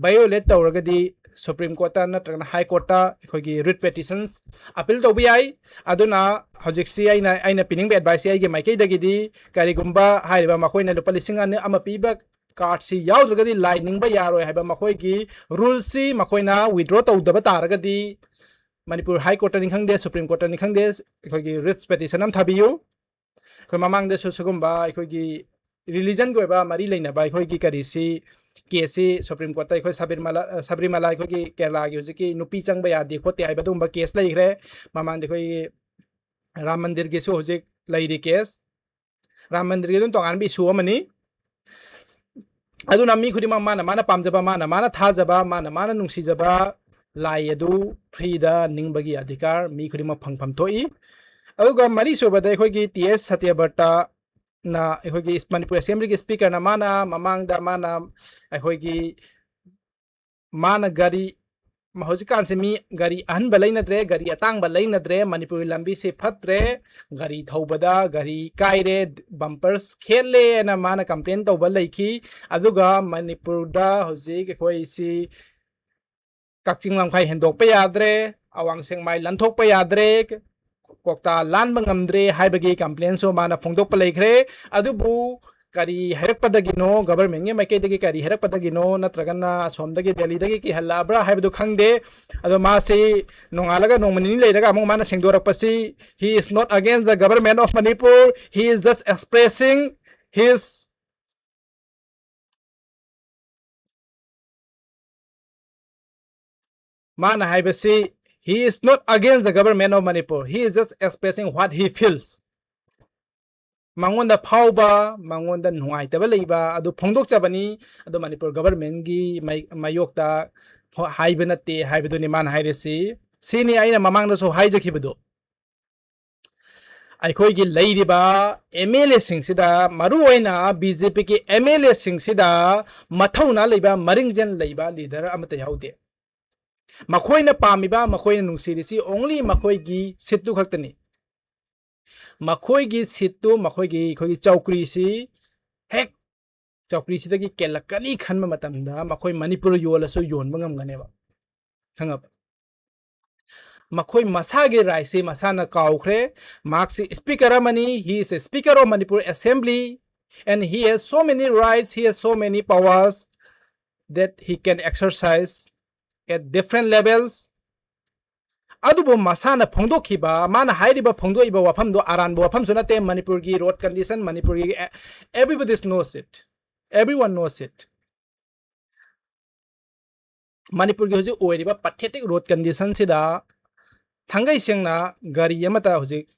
violate ꯇꯧꯔꯒꯗꯤ Supreme Courtꯇ ꯅꯠꯇ꯭ꯔꯒꯅ High Courtꯇ ꯑꯩꯈꯣꯏꯒꯤ writ petitions appeal ꯇꯧꯕ ꯌꯥꯏ꯫ ꯑꯗꯨꯅ ꯍꯧꯖꯤꯛꯁꯤ ꯑꯩꯅ, ꯑꯩꯅ ꯄꯤꯅꯤꯡꯕ adviceꯁꯤ ꯑꯩꯒꯤ ꯃꯥꯏꯀꯩꯗꯒꯤꯗꯤ, ꯀꯔꯤꯒꯨꯝꯕ ꯍꯥꯏꯔꯤꯕ ꯃꯈꯣꯏꯅ ꯂꯨꯄꯥ ꯂꯤꯁꯤꯡ ꯑꯅꯤ ꯑꯃ ꯄꯤꯕ cardꯁꯤ ꯌꯥꯎꯗ꯭ꯔꯒꯗꯤ ꯂꯥꯏ ꯅꯤꯡꯕ ꯌꯥꯔꯣꯏ ꯍꯥꯏꯕ ꯃꯈꯣꯏꯒꯤ ruleꯁꯤ ꯃꯈꯣꯏꯅ withdraw ꯇꯧꯗꯕ ꯇꯥꯔꯒꯗꯤ, ꯃꯅꯤꯄꯨꯔ High Courtꯇꯅꯤ ꯈꯪꯗꯦ, Supreme Courtꯇꯅꯤ ꯈꯪꯗꯦ, ꯑꯩꯈꯣꯏꯒꯤ writ petition ꯑꯃ ꯊꯥꯕꯤꯌꯨ꯫ ꯑꯩꯈꯣꯏ ꯃꯃꯥꯡꯗꯁꯨ ꯁꯤꯒꯨꯝꯕ ꯑꯩꯈꯣꯏꯒꯤ religionꯒꯤ ꯑꯣꯏꯕ ꯃꯔꯤ ꯂꯩꯅꯕ ꯑꯩꯈꯣꯏꯒꯤ ꯀꯔꯤꯁꯤ, caseꯁꯤ Supreme Courtꯇ ꯑꯩꯈꯣꯏ ꯁꯕꯔꯤꯃꯂꯥ, ꯁꯕꯔꯤꯃꯂꯥ ꯑꯩꯈꯣꯏꯒꯤ ꯀꯦꯔꯂꯥꯒꯤ ꯍꯧꯖꯤꯛꯀꯤ ꯅꯨꯄꯤ ꯆꯪꯕ ꯌꯥꯗꯦ ꯈꯣꯠꯇꯦ ꯍꯥꯏꯕ ꯑꯗꯨꯒꯨꯝꯕ case ꯂꯩꯈ꯭ꯔꯦ꯫ ꯃꯃꯥꯡꯗ ꯑꯩꯈꯣꯏꯒꯤ ꯔꯥꯝ ꯃꯟꯗꯤꯔꯒꯤꯁꯨ ꯍꯧꯖꯤꯛ ꯂꯩꯔꯤ case꯫ ꯔꯥꯝ ꯃꯟꯗꯤꯔꯒꯤ ꯑꯗꯨꯝ ꯇꯣꯉꯥꯟꯕ issue ꯑꯃꯅꯤ꯫ ꯑꯗꯨꯅ ꯃꯤ ꯈꯨꯗꯤꯡꯃꯛ ꯃꯥꯅ ꯃꯥꯅ ꯄꯥꯝꯖꯕ, ꯃꯥꯅ ꯃꯥꯅ ꯊꯥꯖꯕ, ꯃꯥꯅ ꯃꯥꯅ ꯅꯨꯡꯁꯤꯖꯕ ꯂꯥꯏ ꯑꯗꯨ freeꯗ ꯅꯤꯡꯕꯒꯤ ꯑꯙꯤꯀꯥꯔ ꯃꯤ ꯈꯨꯗꯤꯡꯃꯛ ꯐꯪꯐꯝ ꯊꯣꯛꯏ꯫ ꯑꯗꯨꯒ ꯃꯔꯤꯁꯨꯕꯗ ꯑꯩꯈꯣꯏꯒꯤ ꯇꯤ ꯑꯦꯁ ꯁꯇ꯭ꯌꯕ꯭ꯔꯇꯅ, ꯑꯩꯈꯣꯏꯒꯤ ꯃꯅꯤꯄꯨꯔ Assemblyꯒꯤ Speakerꯅ ꯃꯥꯅ ꯃꯃꯥꯡꯗ ꯃꯥꯅ ꯑꯩꯈꯣꯏꯒꯤ, ꯃꯥꯅ ꯒꯥꯔꯤ, ꯍꯧꯖꯤꯛꯀꯥꯟꯁꯦ ꯃꯤ ꯒꯥꯔꯤ ꯑꯍꯟꯕ ꯂꯩꯅꯗ꯭ꯔꯦ, ꯒꯥꯔꯤ ꯑꯇꯥꯡꯕ ꯂꯩꯅꯗ꯭ꯔꯦ, ꯃꯅꯤꯄꯨꯔꯒꯤ ꯂꯝꯕꯤꯁꯦ ꯐꯠꯇ꯭ꯔꯦ, ꯒꯥꯔꯤ ꯊꯧꯕꯗ ꯒꯥꯔꯤ ꯀꯥꯏꯔꯦ, bumpers ꯈꯦꯠꯂꯦꯅ ꯃꯥꯅ complain ꯇꯧꯕ ꯂꯩꯈꯤ꯫ ꯑꯗꯨꯒ ꯃꯅꯤꯄꯨꯔꯗ ꯍꯧꯖꯤꯛ ꯑꯩꯈꯣꯏꯁꯤ ꯀꯛꯆꯤꯡ ꯂꯝꯈꯥꯏ ꯍꯦꯟꯗꯣꯛꯄ ꯌꯥꯗ꯭ꯔꯦ, ꯑꯋꯥꯡ ꯁꯦꯛꯃꯥꯏ ꯂꯥꯟꯊꯣꯛꯄ ꯌꯥꯗ꯭ꯔꯦ, ꯀ꯭ꯋꯥꯛꯇꯥ ꯂꯥꯟꯕ ꯉꯝꯗ꯭ꯔꯦ ꯍꯥꯏꯕꯒꯤ complainꯁꯨ ꯃꯥꯅ ꯐꯣꯡꯗꯣꯛꯄ ꯂꯩꯈ꯭ꯔꯦ꯫ ꯑꯗꯨꯕꯨ ꯀꯔꯤ ꯍꯥꯏꯔꯛꯄꯗꯒꯤꯅꯣ, governmentꯀꯤ ꯃꯥꯏꯀꯩꯗꯒꯤ ꯀꯔꯤ ꯍꯥꯏꯔꯛꯄꯗꯒꯤꯅꯣ, ꯅꯠꯇ꯭ꯔꯒꯅ ꯑꯁꯣꯝꯗꯒꯤ ꯗꯦꯜꯂꯤꯗꯒꯤ ꯀꯤꯍꯜꯂꯛꯑꯕ꯭ꯔꯥ ꯍꯥꯏꯕꯗꯨ ꯈꯪꯗꯦ꯫ ꯑꯗꯣ ꯃꯥꯁꯤ ꯅꯣꯡꯉꯥꯜꯂꯒ ꯅꯣꯡꯃ ꯅꯤꯅꯤ ꯂꯩꯔꯒ ꯑꯃꯨꯛ ꯃꯥꯅ ꯁꯦꯡꯗꯣꯔꯛꯄꯁꯤ, he is not against the government of Manipur, he is just expressing his ꯃꯥꯅ ꯍꯥꯏꯕꯁꯤ, he is not against the government of Manipur, he is just expressing what he feels꯫ ꯃꯉꯣꯟꯗ ꯐꯥꯎꯕ, ꯃꯉꯣꯟꯗ ꯅꯨꯡꯉꯥꯏꯇꯕ ꯂꯩꯕ ꯑꯗꯨ ꯐꯣꯡꯗꯣꯛꯆꯕꯅꯤ꯫ ꯑꯗꯣ ꯃꯅꯤꯄꯨꯔ ꯒꯚꯔꯟꯃꯦꯟꯒꯤ ꯃꯥꯏ-, ꯃꯥꯌꯣꯛꯇ ꯍꯣ-, ꯍꯥꯏꯕ ꯅꯠꯇꯦ ꯍꯥꯏꯕꯗꯨꯅꯤ ꯃꯥꯅ ꯍꯥꯏꯔꯤꯁꯤ꯫ ꯁꯤꯅꯤ ꯑꯩꯅ ꯃꯃꯥꯡꯗꯁꯨ ꯍꯥꯏꯖꯈꯤꯕꯗꯣ꯫ ꯑꯩꯈꯣꯏꯒꯤ ꯂꯩꯔꯤꯕ ꯑꯦꯝ ꯑꯦꯜ ꯑꯦꯁꯤꯡꯁꯤꯗ, ꯃꯔꯨꯑꯣꯏꯅ ꯕꯤ ꯖꯦ ꯄꯤꯒꯤ ꯑꯦꯝ ꯑꯦꯜ ꯑꯦꯁꯤꯡꯁꯤꯗ ꯃꯊꯧꯅꯥ ꯂꯩꯕ, ꯃꯔꯤꯡꯖꯦꯜ ꯂꯩꯕ ꯂꯤꯗꯔ ꯑꯃꯠꯇ ꯌꯥꯎꯗꯦ꯫ ꯃꯈꯣꯏꯅ ꯄꯥꯝꯃꯤꯕ, ꯃꯈꯣꯏꯅ ꯅꯨꯡꯁꯤꯔꯤꯁꯤ only ꯃꯈꯣꯏꯒꯤ ꯁꯤꯠꯇꯨ ꯈꯛꯇꯅꯤ꯫ ꯃꯈꯣꯏꯒꯤ ꯁꯤꯠꯇꯨ, ꯃꯈꯣꯏꯒꯤ, ꯑꯩꯈꯣꯏꯒꯤ ꯆꯧꯀ꯭ꯔꯤꯁꯤ ꯍꯦꯛ ꯆꯧꯀ꯭ꯔꯤꯁꯤꯗꯒꯤ ꯀꯦꯜꯂꯛꯀꯅꯤ ꯈꯟꯕ ꯃꯇꯝꯗ ꯃꯈꯣꯏ ꯃꯅꯤꯄꯨꯔ ꯌꯣꯜꯂꯁꯨ ꯌꯣꯟꯕ ꯉꯝꯒꯅꯦꯕ꯫ ꯈꯪꯉꯕ? ꯃꯈꯣꯏ ꯃꯁꯥꯒꯤ rightꯁꯤ ꯃꯁꯥꯅ ꯀꯥꯎꯈ꯭ꯔꯦ꯫ ꯃꯍꯥꯛꯁꯤ speaker ꯑꯃꯅꯤ, he is a speaker of Manipur Assembly, and he has so many rights, he has so many powers that he can exercise at different levels. ꯑꯗꯨꯕꯨ ꯃꯁꯥꯅ ꯐꯣꯡꯗꯣꯛꯈꯤꯕ, ꯃꯥꯅ ꯍꯥꯏꯔꯤꯕ, ꯐꯣꯡꯗꯣꯛꯏꯕ ꯋꯥꯐꯝꯗꯣ ꯑꯔꯥꯟꯕ ꯋꯥꯐꯝꯁꯨ ꯅꯠꯇꯦ꯫ ꯃꯅꯤꯄꯨꯔꯒꯤ road condition, ꯃꯅꯤꯄꯨꯔꯒꯤ, everybody knows it, everyone knows it. ꯃꯅꯤꯄꯨꯔꯒꯤ ꯍꯧꯖꯤꯛ ꯑꯣꯏꯔꯤꯕ pathetic road conditionꯁꯤꯗ ꯊꯥꯡꯒꯩ ꯁꯦꯡꯅ ꯒꯥꯔꯤ ꯑꯃꯇ ꯍꯧꯖꯤꯛ,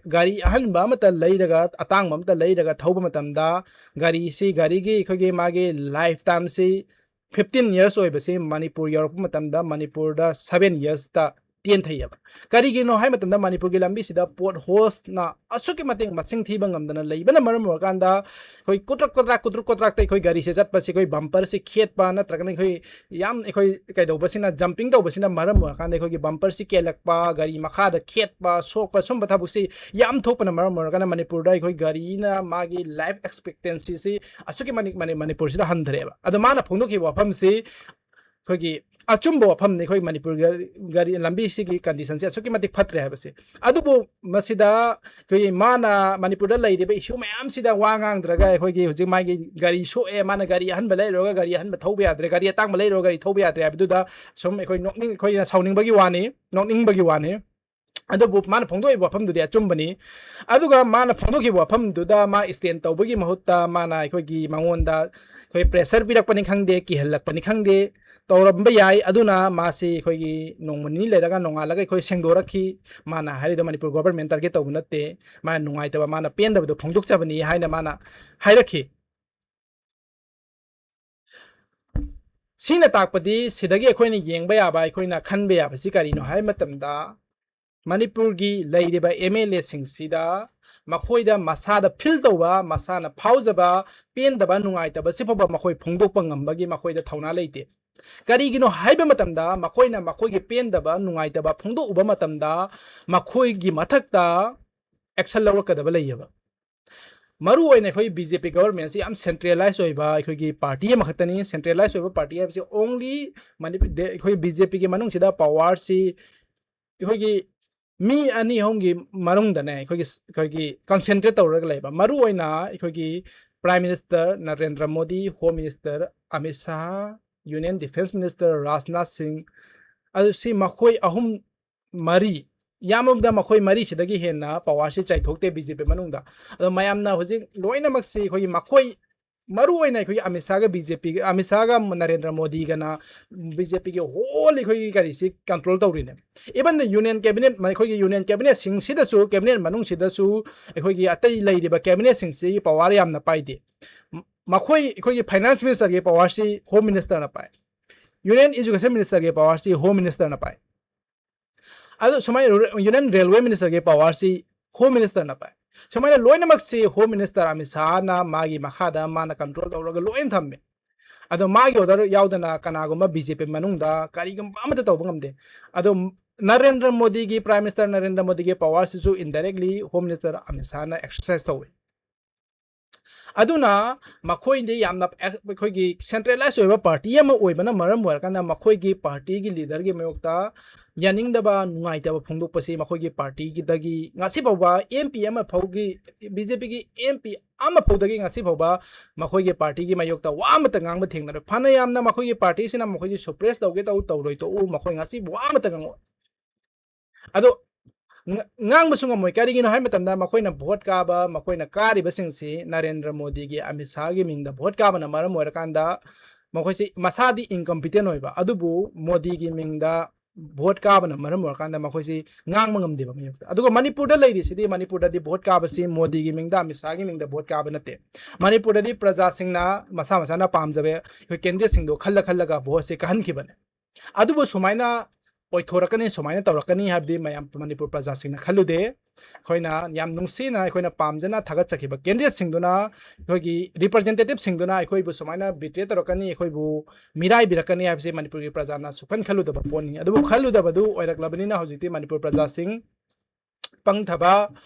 ꯒꯥꯔꯤ ꯑꯍꯟꯕ ꯑꯃꯇ ꯂꯩꯔꯒ, ꯑꯇꯥꯡꯕ ꯑꯃꯇ ꯂꯩꯔꯒ ꯊꯧꯕ ꯃꯇꯝꯗ ꯒꯥꯔꯤꯁꯤ, ꯒꯥꯔꯤꯒꯤ ꯑꯩꯈꯣꯏꯒꯤ ꯃꯥꯒꯤ life timeꯁꯤ fifteen years ꯑꯣꯏꯕꯁꯤ ꯃꯅꯤꯄꯨꯔ ꯌꯧꯔꯛꯄ ꯃꯇꯝꯗ ꯃꯅꯤꯄꯨꯔꯗ seven yearsꯇ ꯇꯦꯟꯊꯩꯌꯦꯕ꯫ ꯀꯔꯤꯒꯤꯅꯣ ꯍꯥꯏ ꯃꯇꯝꯗ ꯃꯅꯤꯄꯨꯔꯒꯤ ꯂꯝꯕꯤꯁꯤꯗ potholesꯅ ꯑꯁꯨꯛꯀꯤ ꯃꯇꯤꯛ ꯃꯁꯤꯡ ꯊꯤꯕ ꯉꯝꯗꯅ ꯂꯩꯕꯅ ꯃꯔꯝ ꯑꯣꯏꯔꯀꯥꯟꯗ ꯑꯩꯈꯣꯏ ꯀꯨꯇ꯭ꯔꯛ ꯀꯨꯇ꯭ꯔꯥꯛ, ꯀꯨꯇ꯭ꯔꯨꯛ ꯀꯨꯇ꯭ꯔꯥꯛꯇ ꯑꯩꯈꯣꯏ ꯒꯥꯔꯤꯁꯦ ꯆꯠꯄꯁꯤ ꯑꯩꯈꯣꯏ bumperꯁꯤ ꯈꯦꯠꯄ ꯅꯠꯇ꯭ꯔꯒꯅ ꯑꯩꯈꯣꯏ ꯌꯥꯝ, ꯑꯩꯈꯣꯏ ꯀꯩꯗꯧꯕꯁꯤꯅ, jumping ꯇꯧꯕꯁꯤꯅ ꯃꯔꯝ ꯑꯣꯏꯔꯀꯥꯟꯗ ꯑꯩꯈꯣꯏꯒꯤ bumperꯁꯤ ꯀꯦꯜꯂꯛꯄ, ꯒꯥꯔꯤ ꯃꯈꯥꯗ ꯈꯦꯠꯄ, ꯁꯣꯛꯄ, ꯁꯨꯝꯕ ꯊꯕꯛꯁꯤ ꯌꯥꯝ ꯊꯣꯛꯄꯅ ꯃꯔꯝ ꯑꯣꯏꯔꯒꯅ ꯃꯅꯤꯄꯨꯔꯗ ꯑꯩꯈꯣꯏ ꯒꯥꯔꯤꯅ ꯃꯥꯒꯤ life expectancyꯁꯤ ꯑꯁꯨꯛꯀꯤ ꯃꯇꯤꯛ ꯃꯅꯤ-, ꯃꯅꯤꯄꯨꯔꯁꯤꯗ ꯍꯟꯊꯔꯛꯑꯦꯕ꯫ ꯑꯗꯣ ꯃꯥꯅ ꯐꯣꯡꯗꯣꯛꯈꯤꯕ ꯋꯥꯐꯝꯁꯤ ꯑꯩꯈꯣꯏꯒꯤ ꯑꯆꯨꯝꯕ ꯋꯥꯐꯝꯅꯤ꯫ ꯑꯩꯈꯣꯏ ꯃꯅꯤꯄꯨꯔ ꯒꯥꯔꯤ, ꯒꯥꯔꯤ ꯂꯝꯕꯤꯁꯤꯒꯤ conditionꯁꯤ ꯑꯁꯨꯛꯀꯤ ꯃꯇꯤꯛ ꯐꯠꯇ꯭ꯔꯦ ꯍꯥꯏꯕꯁꯦ꯫ ꯑꯗꯨꯕꯨ ꯃꯁꯤꯗ ꯑꯩꯈꯣꯏꯒꯤ ꯃꯥꯅ ꯃꯅꯤꯄꯨꯔꯗ ꯂꯩꯔꯤꯕ issue ꯃꯌꯥꯝꯁꯤꯗ ꯋꯥ ꯉꯥꯡꯗ꯭ꯔꯒ ꯑꯩꯈꯣꯏꯒꯤ ꯍꯧꯖꯤꯛ ꯃꯥꯒꯤ ꯒꯥꯔꯤ ꯁꯣꯛꯑꯦ, ꯃꯥꯅ ꯒꯥꯔꯤ ꯑꯍꯟꯕ ꯂꯩꯔꯨꯔꯒ ꯒꯥꯔꯤ ꯑꯍꯟꯕ ꯊꯧꯕ ꯌꯥꯗ꯭ꯔꯦ, ꯒꯥꯔꯤ ꯑꯇꯥꯡꯕ ꯂꯩꯔꯨꯔꯒ ꯒꯥꯔꯤ ꯊꯧꯕ ꯌꯥꯗ꯭ꯔꯦ ꯍꯥꯏꯕꯗꯨꯗ ꯁꯨꯝ ꯑꯩꯈꯣꯏ ꯅꯣꯛꯅꯤꯡ-, ꯑꯩꯈꯣꯏꯅ ꯁꯥꯎꯅꯤꯡꯕꯒꯤ ꯋꯥꯅꯤ, ꯅꯣꯛꯅꯤꯡꯕꯒꯤ ꯋꯥꯅꯤ꯫ ꯑꯗꯨꯕꯨ ꯃꯥꯅ ꯐꯣꯡꯗꯣꯛꯏꯕ ꯋꯥꯐꯝꯗꯨꯗꯤ ꯑꯆꯨꯝꯕꯅꯤ꯫ ꯑꯗꯨꯒ ꯃꯥꯅ ꯐꯣꯡꯗꯣꯛꯈꯤꯕ ꯋꯥꯐꯝꯗꯨꯗ ꯃꯥ stand ꯇꯧꯕꯒꯤ ꯃꯍꯨꯠꯇ ꯃꯥꯅ ꯑꯩꯈꯣꯏꯒꯤ ꯃꯉꯣꯟꯗ ꯑꯩꯈꯣꯏ pressure ꯄꯤꯔꯛꯄꯅꯤ ꯈꯪꯗꯦ, ꯀꯤꯍꯜꯂꯛꯄꯅꯤ ꯈꯪꯗꯦ, ꯇꯧꯔꯝꯕ ꯌꯥꯏ꯫ ꯑꯗꯨꯅ ꯃꯥꯁꯤ ꯑꯩꯈꯣꯏꯒꯤ ꯅꯣꯡꯃ ꯅꯤꯅꯤ ꯂꯩꯔꯒ ꯅꯣꯡꯉꯥꯜꯂꯒ ꯑꯩꯈꯣꯏ ꯁꯦꯡꯗꯣꯔꯛꯈꯤ꯫ ꯃꯥꯅ ꯍꯥꯏꯔꯤꯗꯣ ꯃꯅꯤꯄꯨꯔ government target ꯇꯧꯕ ꯅꯠꯇꯦ, ꯃꯥ ꯅꯨꯡꯉꯥꯏꯇꯕ, ꯃꯥꯅ ꯄꯦꯟꯗꯕꯗꯣ ꯐꯣꯡꯗꯣꯛꯆꯕꯅꯤ ꯍꯥꯏꯅ ꯃꯥꯅ ꯍꯥꯏꯔꯛꯈꯤ꯫ ꯁꯤꯅ ꯇꯥꯛꯄꯗꯤ ꯁꯤꯗꯒꯤ ꯑꯩꯈꯣꯏꯅ ꯌꯦꯡꯕ ꯌꯥꯕ, ꯑꯩꯈꯣꯏꯅ ꯈꯟꯕ ꯌꯥꯕꯁꯤ ꯀꯔꯤꯅꯣ ꯍꯥꯏꯕ ꯃꯇꯝꯗ, ꯃꯅꯤꯄꯨꯔꯒꯤ ꯂꯩꯔꯤꯕ MLA ꯁꯤꯡꯁꯤꯗ ꯃꯈꯣꯏꯗ ꯃꯁꯥꯗ feel ꯇꯧꯕ, ꯃꯁꯥꯅ ꯐꯥꯎꯖꯕ, ꯄꯦꯟꯗꯕ, ꯅꯨꯡꯉꯥꯏꯇꯕ ꯁꯤ ꯐꯥꯎꯕ ꯃꯈꯣꯏ ꯐꯣꯡꯗꯣꯛꯄ ꯉꯝꯕꯒꯤ ꯃꯈꯣꯏꯗ ꯊꯧꯅꯥ ꯂꯩꯇꯦ꯫ ꯀꯔꯤꯒꯤꯅꯣ ꯍꯥꯏꯕ ꯃꯇꯝꯗ ꯃꯈꯣꯏꯅ ꯃꯈꯣꯏꯒꯤ ꯄꯦꯟꯗꯕ, ꯅꯨꯡꯉꯥꯏꯇꯕ ꯐꯣꯡꯗꯣꯛꯎꯕ ꯃꯇꯝꯗ ꯃꯈꯣꯏꯒꯤ ꯃꯊꯛꯇ action ꯂꯧꯔꯛꯀꯗꯕ ꯂꯩꯌꯦꯕ꯫ ꯃꯔꯨ ꯑꯣꯏꯅ ꯑꯩꯈꯣꯏ BJP government ꯁꯤ ꯌꯥꯝ centralize ꯑꯣꯏꯕ ꯑꯩꯈꯣꯏꯒꯤ party ꯑꯃꯈꯛꯇꯅꯤ꯫ Centralize ꯑꯣꯏꯕ party ꯍꯥꯏꯕꯁꯤ only ꯃꯅꯤꯄꯨꯔ, ꯑꯩꯈꯣꯏ BJP ꯒꯤ ꯃꯅꯨꯡꯁꯤꯗ power ꯁꯤ ꯑꯩꯈꯣꯏꯒꯤ ꯃꯤ ꯑꯅꯤ ꯑꯍꯨꯝꯒꯤ ꯃꯅꯨꯡꯗꯅꯦ ꯑꯩꯈꯣꯏꯒꯤ, ꯑꯩꯈꯣꯏꯒꯤ concentrate ꯇꯧꯔꯒ ꯂꯩꯕ꯫ ꯃꯔꯨ ꯑꯣꯏꯅ ꯑꯩꯈꯣꯏꯒꯤ Prime Minister Narendra Modi, Home Minister Amit Shah, Union Defence Minister Rajnath ꯁꯤꯡ, ꯑꯗꯨ ꯁꯤ ꯃꯈꯣꯏ ꯑꯍꯨꯝ ꯃꯔꯤ, ꯌꯥꯝꯃꯕꯗ ꯃꯈꯣꯏ ꯃꯔꯤꯁꯤꯗꯒꯤ ꯍꯦꯟꯅ power ꯁꯤ ꯆꯥꯏꯊꯣꯛꯇꯦ BJP ꯃꯅꯨꯡꯗ꯫ ꯑꯗꯣ ꯃꯌꯥꯝꯅ ꯍꯧꯖꯤꯛ ꯂꯣꯏꯅꯃꯛꯁꯤ ꯑꯩꯈꯣꯏꯒꯤ ꯃꯈꯣꯏ, ꯃꯔꯨ ꯑꯣꯏꯅ ꯑꯩꯈꯣꯏꯒꯤ ꯑꯃꯤꯠ ꯁꯥꯍꯒ BJP, ꯑꯃꯤꯠ ꯁꯥꯍꯒ ꯅꯔꯦꯟꯗ꯭ꯔ ꯃꯣꯗꯤꯒꯅ BJP ꯒꯤ whole ꯑꯩꯈꯣꯏꯒꯤ ꯀꯔꯤꯁꯤ control ꯇꯧꯔꯤꯅꯦ꯫ Even the Union Cabinet, ꯑꯩꯈꯣꯏꯒꯤ Union Cabinet ꯁꯤꯡꯁꯤꯗꯁꯨ, cabinet ꯃꯅꯨꯡꯁꯤꯗꯁꯨ ꯑꯩꯈꯣꯏꯒꯤ ꯑꯇꯩ ꯂꯩꯔꯤꯕ cabinet ꯁꯤꯡꯁꯤ power ꯌꯥꯝꯅ ꯄꯥꯏꯗꯦ꯫ ꯃ-, ꯃꯈꯣꯏ, ꯑꯩꯈꯣꯏꯒꯤ Finance Minister ꯒꯤ power ꯁꯤ Home Minister ꯅ ꯄꯥꯏ꯫ Union Education Minister ꯒꯤ power ꯁꯤ Home Minister ꯅ ꯄꯥꯏ꯫ ꯑꯗꯨ ꯁꯨꯃꯥꯏꯅ ꯔꯨ-, Union Railway Minister ꯒꯤ power ꯁꯤ Home Minister ꯅ ꯄꯥꯏ꯫ ꯁꯨꯃꯥꯏꯅ ꯂꯣꯏꯅꯃꯛꯁꯤ Home Minister ꯑꯃꯤꯠ ꯁꯥꯍꯅ ꯃꯥꯒꯤ ꯃꯈꯥꯗ ꯃꯥꯅ control ꯇꯧꯔꯒ ꯂꯣꯏꯅ ꯊꯝꯃꯦ꯫ ꯑꯗꯣ ꯃꯥꯒꯤ order ꯌꯥꯎꯗꯅ ꯀꯅꯥꯒꯨꯝꯕ BJP ꯃꯅꯨꯡꯗ ꯀꯔꯤꯒꯨꯝꯕ ꯑꯃꯠꯇ ꯇꯧꯕ ꯉꯝꯗꯦ꯫ ꯑꯗꯣ ꯅꯔꯦꯟꯗ꯭ꯔ ꯃꯣꯗꯤꯒꯤ, Prime Minister ꯅꯔꯦꯟꯗ꯭ꯔ ꯃꯣꯗꯤꯒꯤ power ꯁꯤꯁꯨ indirectly Home Minister Amit ꯁꯥꯍꯅ exercise ꯇꯧꯋꯤ꯫ ꯑꯗꯨꯅ ꯃꯈꯣꯏꯗꯤ ꯌꯥꯝꯅ ꯑꯦ-, ꯑꯩꯈꯣꯏꯒꯤ centralize ꯑꯣꯏꯕ party ꯑꯃ ꯑꯣꯏꯕꯅ ꯃꯔꯝ ꯑꯣꯏꯔꯀꯥꯟꯗ ꯃꯈꯣꯏꯒꯤ party ꯒꯤ leader ꯒꯤ ꯃꯥꯌꯣꯛꯇ ꯌꯥꯅꯤꯡꯗꯕ, ꯅꯨꯡꯉꯥꯏꯇꯕ ꯐꯣꯡꯗꯣꯛꯄꯁꯤ ꯃꯈꯣꯏꯒꯤ party ꯒꯤꯗꯒꯤ ꯉꯁꯤ ꯐꯥꯎꯕ MP ꯑꯃ ꯐꯥꯎꯒꯤ, BJP ꯒꯤ MP ꯑꯃ ꯐꯥꯎꯗꯒꯤ ꯉꯁꯤ ꯐꯥꯎꯕ ꯃꯈꯣꯏꯒꯤ party ꯒꯤ ꯃꯥꯌꯣꯛꯇ ꯋꯥ ꯑꯃꯠꯇ ꯉꯥꯡꯕ ꯊꯦꯡꯅꯔꯣꯏ꯫ ꯐꯅ ꯌꯥꯝꯅ ꯃꯈꯣꯏꯒꯤ party ꯁꯤꯅ ꯃꯈꯣꯏꯁꯤ suppress ꯇꯧꯒꯦ ꯇꯧ, ꯇꯧꯔꯣꯏ ꯇꯣꯛꯎ, ꯃꯈꯣꯏ ꯉꯁꯤ ꯋꯥ ꯑꯃꯠꯇ ꯉꯥꯡꯉꯛꯑꯣꯏ꯫ ꯑꯗꯣ ꯉ-, ꯉꯥꯡꯕꯁꯨ ꯉꯝꯃꯣꯏ꯫ ꯀꯔꯤꯒꯤꯅꯣ ꯍꯥꯏꯕ ꯃꯇꯝꯗ ꯃꯈꯣꯏꯅ vote ꯀꯥꯕ, ꯃꯈꯣꯏꯅ ꯀꯥꯔꯤꯕꯁꯤꯡꯁꯤ ꯅꯔꯦꯟꯗ꯭ꯔ ꯃꯣꯗꯤꯒꯤ, ꯑꯃꯤꯠ ꯁꯥꯍꯒꯤ ꯃꯤꯡꯗ vote ꯀꯥꯕꯅ ꯃꯔꯝ ꯑꯣꯏꯔꯀꯥꯟꯗ ꯃꯈꯣꯏꯁꯤ ꯃꯁꯥꯗꯤ incompetent ꯑꯣꯏꯕ, ꯑꯗꯨꯕꯨ ꯃꯣꯗꯤꯒꯤ ꯃꯤꯡꯗ ꯚꯣꯠ ꯀꯥꯕꯅ ꯃꯔꯝ ꯑꯣꯏꯔꯀꯥꯟꯗ ꯃꯈꯣꯏꯁꯤ ꯉꯥꯡꯕ ꯉꯝꯗꯦꯕ ꯃꯌꯣꯛꯇ꯫ ꯑꯗꯨꯒ ꯃꯅꯤꯄꯨꯔꯗ ꯂꯩꯔꯤꯁꯤꯗꯤ, ꯃꯅꯤꯄꯨꯔꯗꯗꯤ ꯚꯣꯠ ꯀꯥꯕꯁꯤ ꯃꯣꯗꯤꯒꯤ ꯃꯤꯡꯗ, ꯑꯃꯤꯠ ꯁꯥꯍꯒꯤ ꯃꯤꯡꯗ ꯚꯣꯠ ꯀꯥꯕ ꯅꯠꯇꯦ꯫ ꯃꯅꯤꯄꯨꯔꯗꯗꯤ ꯄ꯭ꯔꯖꯥꯁꯤꯡꯅ ꯃꯁꯥ ꯃꯁꯥꯅ ꯄꯥꯝꯖꯕ ꯑꯩꯈꯣꯏ candidateꯁꯤꯡꯗꯣ ꯈꯜꯂ ꯈꯜꯂꯒ ꯚꯣꯠꯁꯦ ꯀꯥꯍꯟꯈꯤꯕꯅꯦ꯫ ꯑꯗꯨꯕꯨ ꯁꯨꯃꯥꯏꯅ ꯑꯣꯏꯊꯣꯔꯛꯀꯅꯤ, ꯁꯨꯃꯥꯏꯅ ꯇꯧꯔꯛꯀꯅꯤ ꯍꯥꯏꯕꯗꯤ ꯃꯌꯥꯝ ꯃꯅꯤꯄꯨꯔ ꯄ꯭ꯔꯖꯥꯁꯤꯡꯅ ꯈꯜꯂꯨꯗꯦ꯫ ꯑꯩꯈꯣꯏꯅ ꯌꯥꯝ ꯅꯨꯡꯁꯤꯅ ꯑꯩꯈꯣꯏꯅ ꯄꯥꯝꯖꯅ ꯊꯥꯒꯠꯆꯈꯤꯕ candidateꯁꯤꯡꯗꯨꯅ, ꯑꯩꯈꯣꯏꯒꯤ representativeꯁꯤꯡꯗꯨꯅ ꯑꯩꯈꯣꯏꯕꯨ ꯁꯨꯃꯥꯏꯅ betray ꯇꯧꯔꯛꯀꯅꯤ, ꯑꯩꯈꯣꯏꯕꯨ ꯃꯤꯔꯥꯏꯕꯤꯔꯛꯀꯅꯤ ꯍꯥꯏꯕꯁꯤ ꯃꯅꯤꯄꯨꯔꯒꯤ ꯄ꯭ꯔꯖꯥꯅ ꯁꯨꯛꯈꯟ ꯈꯜꯂꯨꯗꯕ ꯄꯣꯠꯅꯤ꯫ ꯑꯗꯨꯕꯨ ꯈꯜꯂꯨꯗꯕꯗꯨ ꯑꯣꯏꯔꯛꯂꯕꯅꯤꯅ ꯍꯧꯖꯤꯛꯇꯤ ꯃꯅꯤꯄꯨꯔ ꯄ꯭ꯔꯖꯥꯁꯤꯡ ꯄꯪꯊꯕ,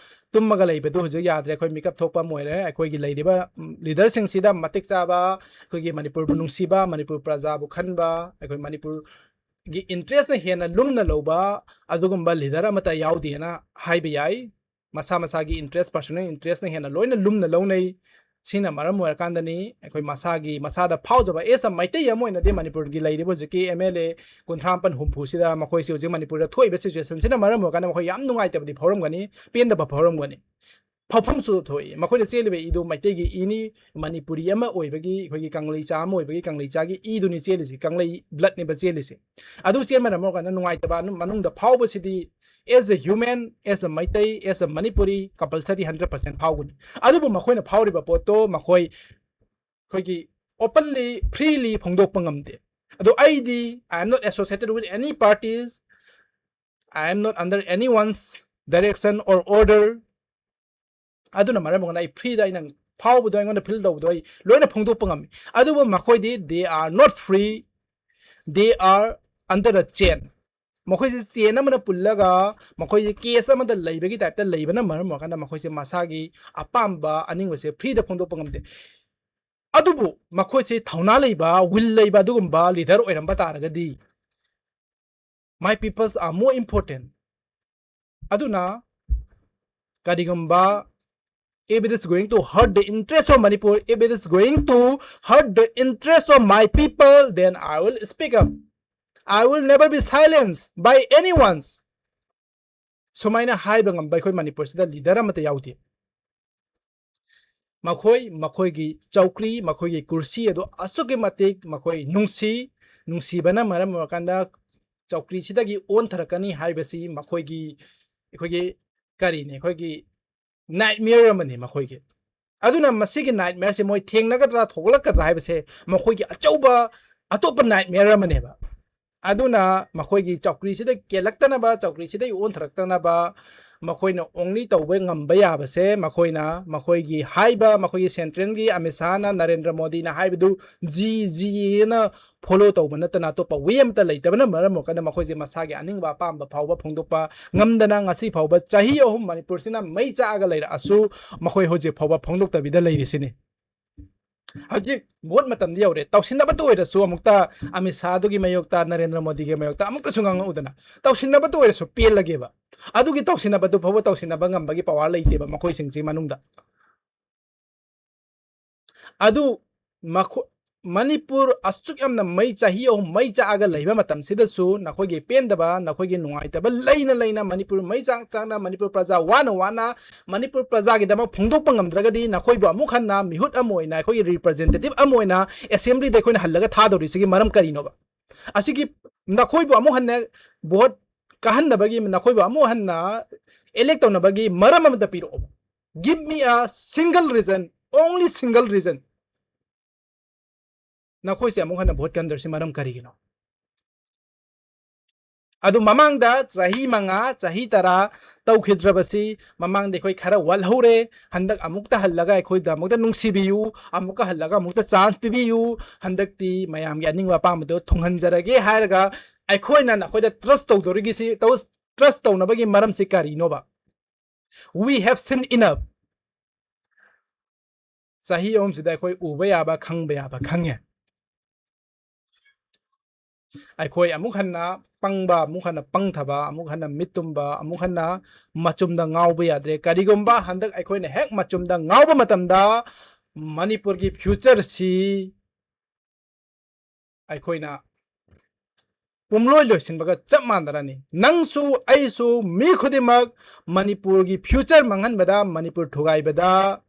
ꯇꯨꯝꯃꯒ ꯂꯩꯕꯗꯨ ꯍꯧꯖꯤꯛ ꯌꯥꯗ꯭ꯔꯦ꯫ ꯑꯩꯈꯣꯏ ꯃꯤꯀꯞ ꯊꯣꯛꯄ ꯑꯃ ꯑꯣꯏꯔꯦ꯫ ꯑꯩꯈꯣꯏꯒꯤ ꯂꯩꯔꯤꯕ, ꯎꯝ, leaderꯁꯤꯡꯁꯤꯗ ꯃꯇꯤꯛ ꯆꯥꯕ, ꯑꯩꯈꯣꯏꯒꯤ ꯃꯅꯤꯄꯨꯔꯕꯨ ꯅꯨꯡꯁꯤꯕ, ꯃꯅꯤꯄꯨꯔ ꯄ꯭ꯔꯖꯥꯕꯨ ꯈꯟꯕ, ꯑꯩꯈꯣꯏ ꯃꯅꯤꯄꯨꯔꯒꯤ interestꯅ ꯍꯦꯟꯅ ꯂꯨꯝꯅ ꯂꯧꯕ ꯑꯗꯨꯒꯨꯝꯕ leader ꯑꯃꯠꯇ ꯌꯥꯎꯗꯦꯅ ꯍꯥꯏꯕ ꯌꯥꯏ꯫ ꯃꯁꯥ ꯃꯁꯥꯒꯤ interest, personal interestꯅ ꯍꯦꯟꯅ ꯂꯣꯏꯅ ꯂꯨꯝꯅ ꯂꯧꯅꯩ꯫ ꯁꯤꯅ ꯃꯔꯝ ꯑꯣꯏꯔꯀꯥꯟꯗꯅꯤ ꯑꯩꯈꯣꯏ ꯃꯁꯥꯒꯤ, ꯃꯁꯥꯗ ꯐꯥꯎꯖꯕ, as a ꯃꯩꯇꯩ ꯑꯃ ꯑꯣꯏꯅꯗꯤ ꯃꯅꯤꯄꯨꯔꯒꯤ ꯂꯩꯔꯤꯕ ꯍꯧꯖꯤꯛꯀꯤ MLA ꯀꯨꯟꯊ꯭ꯔꯥ ꯃꯥꯄꯟ, ꯍꯨꯝꯐꯨꯁꯤꯗ ꯃꯈꯣꯏꯁꯤ ꯍꯧꯖꯤꯛ ꯃꯅꯤꯄꯨꯔꯗ ꯊꯣꯛꯏꯕ situationꯁꯤꯅ ꯃꯔꯝ ꯑꯣꯏꯔꯀꯥꯟꯗ ꯃꯈꯣꯏ ꯌꯥꯝ ꯅꯨꯡꯉꯥꯏꯇꯕꯗꯤ ꯐꯥꯎꯔꯝꯒꯅꯤ, ꯄꯦꯟꯗꯕ ꯐꯥꯎꯔꯝꯒꯅꯤ꯫ ꯐꯥꯎꯐꯝꯁꯨ ꯊꯣꯛꯏ꯫ ꯃꯈꯣꯏꯅ ꯆꯦꯜꯂꯤꯕ ꯏꯗꯨ ꯃꯩꯇꯩꯒꯤ ꯏꯅꯤ, ꯃꯅꯤꯄꯨꯔꯤ ꯑꯃ ꯑꯣꯏꯕꯒꯤ, ꯑꯩꯈꯣꯏꯒꯤ ꯀꯪꯂꯩꯆꯥ ꯑꯃ ꯑꯣꯏꯕꯒꯤ ꯀꯪꯂꯩꯆꯥꯒꯤ ꯏꯗꯨꯅꯤ ꯆꯦꯜꯂꯤꯁꯤ, ꯀꯪꯂꯩ bloodꯅꯦꯕ ꯆꯦꯜꯂꯤꯁꯤ꯫ ꯑꯗꯨ ꯆꯦꯟꯕꯅ ꯃꯔꯝ ꯑꯣꯏꯔꯀꯥꯟꯗ ꯅꯨꯡꯉꯥꯏꯇꯕ ꯑꯅꯨ-, ꯃꯅꯨꯡꯗ ꯐꯥꯎꯕꯁꯤꯗꯤ as a human, as a Meitei, as a Manipuri, compulsory hundred percent ꯐꯥꯎꯒꯅꯤ꯫ ꯑꯗꯨꯕꯨ ꯃꯈꯣꯏꯅ ꯐꯥꯎꯔꯤꯕ ꯄꯣꯠꯇꯣ ꯃꯈꯣꯏ ꯑꯩꯈꯣꯏꯒꯤ openly, freely ꯐꯣꯡꯗꯣꯛꯄ ꯉꯝꯗꯦ꯫ ꯑꯗꯣ ꯑꯩꯗꯤ, I am not associated with any parties, I am not under anyone's direction or order. ꯑꯗꯨꯅ ꯃꯔꯝ ꯑꯣꯏꯔꯒ ꯑꯩ freeꯗ ꯑꯩꯅ ꯐꯥꯎꯕꯗꯣ, ꯑꯩꯉꯣꯟꯗ feel ꯇꯧꯕꯗꯣ ꯑꯩ ꯂꯣꯏꯅ ꯐꯣꯡꯗꯣꯛꯄ ꯉꯝꯃꯤ꯫ ꯑꯗꯨꯕꯨ ꯃꯈꯣꯏꯗꯤ, they are not free, they are under a chain. ꯃꯈꯣꯏꯁꯤ chain ꯑꯃꯅ ꯄꯨꯜꯂꯒ, ꯃꯈꯣꯏꯁꯤ cage ꯑꯃꯗ ꯂꯩꯕꯒꯤ typeꯇ ꯂꯩꯕꯅ ꯃꯔꯝ ꯑꯣꯏꯔꯀꯥꯟꯗ ꯃꯈꯣꯏꯁꯦ ꯃꯁꯥꯒꯤ ꯑꯄꯥꯝꯕ ꯑꯅꯤꯡꯕꯁꯦ freeꯗ ꯐꯣꯡꯗꯣꯛꯄ ꯉꯝꯗꯦ꯫ ꯑꯗꯨꯕꯨ ꯃꯈꯣꯏꯁꯦ ꯊꯧꯅꯥ ꯂꯩꯕ, will ꯂꯩꯕ ꯑꯗꯨꯒꯨꯝꯕ leader ꯑꯣꯏꯔꯝꯕ ꯇꯥꯔꯒꯗꯤ, my peoples are more important. ꯑꯗꯨꯅ ꯀꯔꯤꯒꯨꯝꯕ, if it is going to hurt the interest of Manipur, if it is going to hurt the interest of my people, then I will speak up. I will never be silenced by anyone's. ꯁꯨꯃꯥꯏꯅ ꯍꯥꯏꯕ ꯉꯝꯕ ꯑꯩꯈꯣꯏ ꯃꯅꯤꯄꯨꯔꯁꯤꯗ leader ꯑꯃꯠꯇ ꯌꯥꯎꯗꯦ꯫ ꯃꯈꯣꯏ, ꯃꯈꯣꯏꯒꯤ ꯆꯧꯀ꯭ꯔꯤ, ꯃꯈꯣꯏꯒꯤ ꯀꯨꯔꯁꯤ ꯑꯗꯨ ꯑꯁꯨꯛꯀꯤ ꯃꯇꯤꯛ ꯃꯈꯣꯏ ꯅꯨꯡꯁꯤ, ꯅꯨꯡꯁꯤꯕꯅ ꯃꯔꯝ ꯑꯣꯏꯔꯀꯥꯟꯗ ꯆꯧꯀ꯭ꯔꯤꯁꯤꯗꯒꯤ ꯑꯣꯟꯊꯔꯛꯀꯅꯤ ꯍꯥꯏꯕꯁꯤ ꯃꯈꯣꯏꯒꯤ, ꯑꯩꯈꯣꯏꯒꯤ ꯀꯔꯤꯅꯤ, ꯑꯩꯈꯣꯏꯒꯤ nightmare ꯑꯃꯅꯤ ꯃꯈꯣꯏꯒꯤ꯫ ꯑꯗꯨꯅ ꯃꯁꯤꯒꯤ nightmareꯁꯦ ꯃꯣꯏ ꯊꯦꯡꯅꯒꯗ꯭ꯔꯥ, ꯊꯣꯛꯂꯛꯀꯗ꯭ꯔꯥ ꯍꯥꯏꯕꯁꯦ ꯃꯈꯣꯏꯒꯤ ꯑꯆꯧꯕ ꯑꯇꯣꯞꯄ nightmare ꯑꯃꯅꯦꯕ꯫ ꯑꯗꯨꯅ ꯃꯈꯣꯏꯒꯤ ꯆꯧꯀ꯭ꯔꯤꯁꯤꯗ ꯀꯦꯜꯂꯛꯇꯅꯕ, ꯆꯧꯀ꯭ꯔꯤꯁꯤꯗꯒꯤ ꯑꯣꯟꯊꯔꯛꯇꯅꯕ ꯃꯈꯣꯏꯅ only ꯇꯧꯕ ꯉꯝꯕ ꯌꯥꯕꯁꯦ, ꯃꯈꯣꯏꯅ ꯃꯈꯣꯏꯒꯤ ꯍꯥꯏꯕ, ꯃꯈꯣꯏꯒꯤ centralꯒꯤ ꯑꯃꯤꯠ ꯁꯥꯍꯅ, ꯅꯔꯦꯟꯗ꯭ꯔ ꯃꯣꯗꯤꯅ ꯍꯥꯏꯕꯗꯨ ꯖꯤ ꯖꯤ ꯍꯥꯏꯅ follow ꯇꯧꯕ ꯅꯠꯇꯅ ꯑꯇꯣꯞꯄ way ꯑꯝꯇ ꯂꯩꯇꯕꯅ ꯃꯔꯝ ꯑꯣꯏꯔꯀꯥꯟꯗ ꯃꯈꯣꯏꯁꯦ ꯃꯁꯥꯒꯤ ꯑꯅꯤꯡꯕ ꯑꯄꯥꯝꯕ ꯐꯥꯎꯕ ꯐꯣꯡꯗꯣꯛꯄ ꯉꯝꯗꯅ ꯉꯁꯤ ꯐꯥꯎꯕ ꯆꯍꯤ ꯑꯍꯨꯝ ꯃꯅꯤꯄꯨꯔꯁꯤꯅ ꯃꯩ ꯆꯥꯛꯑꯒ ꯂꯩꯔꯛꯑꯁꯨ ꯃꯈꯣꯏ ꯍꯧꯖꯤꯛ ꯐꯥꯎꯕ ꯐꯣꯡꯗꯣꯛꯇꯕꯤꯗ ꯂꯩꯔꯤꯁꯤꯅꯤ꯫ ꯍꯧꯖꯤꯛ vote ꯃꯇꯝꯗꯤ ꯌꯧꯔꯦ, ꯇꯧꯁꯤꯟꯅꯕꯇ ꯑꯣꯏꯔꯁꯨ ꯑꯃꯨꯛꯇ ꯑꯃꯤꯠ ꯁꯥꯍꯗꯨꯒꯤ ꯃꯥꯌꯣꯛꯇ, ꯅꯔꯦꯟꯗ꯭ꯔ ꯃꯣꯗꯤꯒꯤ ꯃꯥꯌꯣꯛꯇ ꯑꯃꯨꯛꯇꯁꯨ ꯉꯥꯡꯉꯛꯎꯗꯅ꯫ ꯇꯧꯁꯤꯟꯅꯕꯇ ꯑꯣꯏꯔꯁꯨ ꯄꯦꯜꯂꯒꯦꯕ꯫ ꯑꯗꯨꯒꯤ ꯇꯧꯁꯤꯟꯅꯕꯗꯨ ꯐꯥꯎꯕ ꯇꯧꯁꯤꯟꯅꯕ ꯉꯝꯕꯒꯤ power ꯂꯩꯇꯦꯕ ꯃꯈꯣꯏꯁꯤꯡꯁꯤ ꯃꯅꯨꯡꯗ꯫ ꯑꯗꯨ ꯃꯈꯣ-, ꯃꯅꯤꯄꯨꯔ ꯑꯁꯨꯛ ꯌꯥꯝꯅ ꯃꯩ, ꯆꯍꯤ ꯑꯍꯨꯝ ꯃꯩ ꯆꯥꯛꯑꯒ ꯂꯩꯕ ꯃꯇꯝꯁꯤꯗꯁꯨ ꯅꯈꯣꯏꯒꯤ ꯄꯦꯟꯗꯕ, ꯅꯈꯣꯏꯒꯤ ꯅꯨꯡꯉꯥꯏꯇꯕ ꯂꯩꯅ ꯂꯩꯅ, ꯃꯅꯤꯄꯨꯔ ꯃꯩ ꯆꯥꯛ ꯆꯥꯛꯅ, ꯃꯅꯤꯄꯨꯔ ꯄ꯭ꯔꯖꯥ ꯋꯥꯅ ꯋꯥꯅ ꯃꯅꯤꯄꯨꯔ ꯄ꯭ꯔꯖꯥꯒꯤꯗꯃꯛ ꯐꯣꯡꯗꯣꯛꯄ ꯉꯝꯗ꯭ꯔꯒꯗꯤ ꯅꯈꯣꯏꯕꯨ ꯑꯃꯨꯛ ꯍꯟꯅ ꯃꯤꯍꯨꯠ ꯑꯃ ꯑꯣꯏꯅ, ꯑꯩꯈꯣꯏꯒꯤ representative ꯑꯃ ꯑꯣꯏꯅ assemblyꯗ ꯑꯩꯈꯣꯏꯅ ꯍꯜꯂꯒ ꯊꯥꯗꯧꯔꯤꯁꯤꯒꯤ ꯃꯔꯝ ꯀꯔꯤꯅꯣꯕ? ꯑꯁꯤꯒꯤ ꯅꯈꯣꯏꯕꯨ ꯑꯃꯨꯛ ꯍꯟꯅ vote ꯀꯥꯍꯟꯅꯕꯒꯤ, ꯅꯈꯣꯏꯕꯨ ꯑꯃꯨꯛ ꯍꯟꯅ elect ꯇꯧꯅꯕꯒꯤ ꯃꯔꯝ ꯑꯃꯇ ꯄꯤꯔꯛꯑꯣꯕ꯫ Give me a single reason, only single reason. ꯅꯈꯣꯏꯁꯦ ꯑꯃꯨꯛ ꯍꯟꯅ vote ꯀꯟꯗ꯭ꯔꯁꯤ ꯃꯔꯝ ꯀꯔꯤꯒꯤꯅꯣ? ꯑꯗꯨ ꯃꯃꯥꯡꯗ ꯆꯍꯤ ꯃꯉꯥ, ꯆꯍꯤ ꯇꯔꯥ ꯇꯧꯈꯤꯗ꯭ꯔꯕꯁꯤ ꯃꯃꯥꯡꯗ ꯑꯩꯈꯣꯏ ꯈꯔ ꯋꯥꯠꯍꯧꯔꯦ꯫ ꯍꯟꯗꯛ ꯑꯃꯨꯛꯇ ꯍꯜꯂꯒ ꯑꯩꯈꯣꯏꯗ ꯑꯃꯨꯛꯇ ꯅꯨꯡꯁꯤꯕꯤꯌꯨ, ꯑꯃꯨꯛꯀ ꯍꯜꯂꯒ ꯑꯃꯨꯛꯇ chance ꯄꯤꯕꯤꯌꯨ꯫ ꯍꯟꯗꯛꯇꯤ ꯃꯌꯥꯝꯒꯤ ꯑꯅꯤꯡꯕ ꯑꯄꯥꯝꯕꯗꯣ ꯊꯨꯡꯍꯟꯖꯔꯒꯦ ꯍꯥꯏꯔꯒ ꯑꯩꯈꯣꯏꯅ ꯅꯈꯣꯏꯗ trust ꯇꯧꯗꯣꯔꯤꯒꯤꯁꯤ, ꯇꯧ-, trust ꯇꯧꯅꯕꯒꯤ ꯃꯔꯝꯁꯤ ꯀꯔꯤꯅꯣꯕ? We have seen enough. ꯆꯍꯤ ꯑꯍꯨꯝꯁꯤꯗ ꯑꯩꯈꯣꯏ ꯎꯕ ꯌꯥꯕ, ꯈꯪꯕ ꯌꯥꯕ ꯈꯪꯉꯦ꯫ ꯑꯩꯈꯣꯏ ꯑꯃꯨꯛ ꯍꯟꯅ ꯄꯪꯕ, ꯑꯃꯨꯛ ꯍꯟꯅ ꯄꯪꯊꯕ, ꯑꯃꯨꯛ ꯍꯟꯅ ꯃꯤꯠ ꯇꯨꯝꯕ, ꯑꯃꯨꯛ ꯍꯟꯅ ꯃꯆꯨꯝꯗ ꯉꯥꯎꯕ ꯌꯥꯗ꯭ꯔꯦ꯫ ꯀꯔꯤꯒꯨꯝꯕ ꯍꯟꯗꯛ ꯑꯩꯈꯣꯏꯅ ꯍꯦꯛ ꯃꯆꯨꯝꯗ ꯉꯥꯎꯕ ꯃꯇꯝꯗ ꯃꯅꯤꯄꯨꯔꯒꯤ futureꯁꯤ ꯑꯩꯈꯣꯏꯅ ꯄꯨꯝꯂꯣꯏ ꯂꯣꯏꯁꯤꯟꯕꯒ ꯆꯞ ꯃꯥꯟꯅꯔꯅꯤ꯫ ꯅꯪꯁꯨ ꯑꯩꯁꯨ ꯃꯤ ꯈꯨꯗꯤꯡꯃꯛ ꯃꯅꯤꯄꯨꯔꯒꯤ future ꯃꯥꯡꯍꯟꯕꯗ, Manipur ꯊꯨꯒꯥꯏꯕꯗ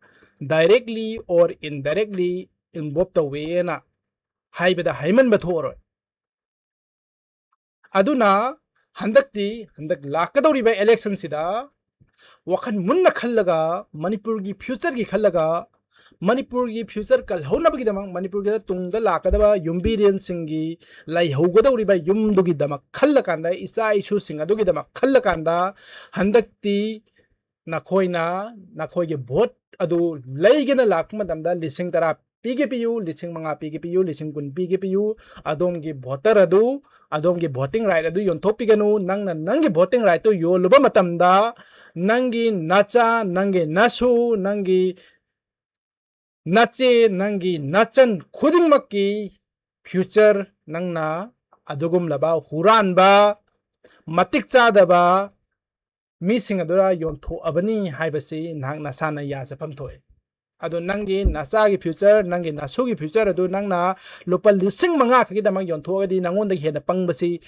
directly or indirectly involve ꯇꯧꯋꯦꯅ ꯍꯥꯏꯕꯗ ꯍꯥꯏꯃꯟꯕ ꯊꯣꯛꯑꯔꯣꯏ꯫ ꯑꯗꯨꯅ ꯍꯟꯗꯛꯇꯤ, ꯍꯟꯗꯛ ꯂꯥꯛꯀꯗꯧꯔꯤꯕ election ꯁꯤꯗ ꯋꯥꯈꯜ ꯃꯨꯟꯅ ꯈꯜꯂꯒ, ꯃꯅꯤꯄꯨꯔꯒꯤ future ꯒꯤ ꯈꯜꯂꯒ, ꯃꯅꯤꯄꯨꯔꯒꯤ future ꯀꯜꯍꯧꯅꯕꯒꯤꯗꯃꯛ, ꯃꯅꯤꯄꯨꯔꯒꯤꯗ ꯇꯨꯡꯗ ꯂꯥꯛꯀꯗꯕ ꯌꯨꯝꯕꯤꯔꯦꯟꯁꯤꯡꯒꯤ ꯂꯩꯍꯧꯒꯗꯧꯔꯤꯕ ꯌꯨꯝꯗꯨꯒꯤꯗꯃꯛ ꯈꯜꯂꯀꯥꯟꯗ, ꯏꯆꯥ ꯏꯁꯨꯁꯤꯡ ꯑꯗꯨꯒꯤꯗꯃꯛ ꯈꯜꯂꯀꯥꯟꯗ, ꯍꯟꯗꯛꯇꯤ ꯅꯈꯣꯏꯅ ꯅꯈꯣꯏꯒꯤ vote ꯑꯗꯨ ꯂꯩꯒꯦꯅ ꯂꯥꯛꯄ ꯃꯇꯝꯗ ꯂꯤꯁꯤꯡ ꯇꯔꯥ ꯄꯤꯒꯦ ꯄꯤꯌꯨ, ꯂꯤꯁꯤꯡ ꯃꯉꯥ ꯄꯤꯒꯦ ꯄꯤꯌꯨ, ꯂꯤꯁꯤꯡ ꯀꯨꯟ ꯄꯤꯒꯦ ꯄꯤꯌꯨ, ꯑꯗꯣꯝꯒꯤ voter ꯑꯗꯨ, ꯑꯗꯣꯝꯒꯤ voting right ꯑꯗꯨ ꯌꯣꯟꯊꯣꯛꯄꯤꯒꯅꯨ꯫ ꯅꯪꯅ ꯅꯪꯒꯤ voting right ꯇꯨ ꯌꯣꯜꯂꯨꯕ ꯃꯇꯝꯗ ꯅꯪꯒꯤ ꯅꯆꯥ, ꯅꯪꯒꯤ ꯅꯁꯨ, ꯅꯪꯒꯤ ꯅꯆꯦ, ꯅꯪꯒꯤ ꯅꯆꯟ ꯈꯨꯗꯤꯡꯃꯛꯀꯤ future ꯅꯪꯅ ꯑꯗꯨꯒꯨꯝꯂꯕ ꯍꯨꯔꯥꯟꯕ, ꯃꯇꯤꯛ ꯆꯥꯗꯕ ꯃꯤꯁꯤꯡ ꯑꯗꯨꯗ ꯌꯣꯟꯊꯣꯛꯑꯕꯅꯤ ꯍꯥꯏꯕꯁꯤ ꯅꯍꯥꯛ ꯅꯁꯥꯅ ꯌꯥꯖꯐꯝ ꯊꯣꯛꯑꯦ꯫ ꯑꯗꯣ ꯅꯪꯒꯤ ꯅꯆꯥꯒꯤ future, ꯅꯪꯒꯤ ꯅꯁꯨꯒꯤ future ꯑꯗꯨ ꯅꯪꯅ ꯂꯨꯄꯥ ꯂꯤꯁꯤꯡ ꯃꯉꯥ ꯈꯛꯀꯤꯗꯃꯛ ꯌꯣꯟꯊꯣꯛꯑꯒꯗꯤ ꯅꯉꯣꯟꯗꯒꯤ ꯍꯦꯟꯅ ꯄꯪꯕꯁꯤ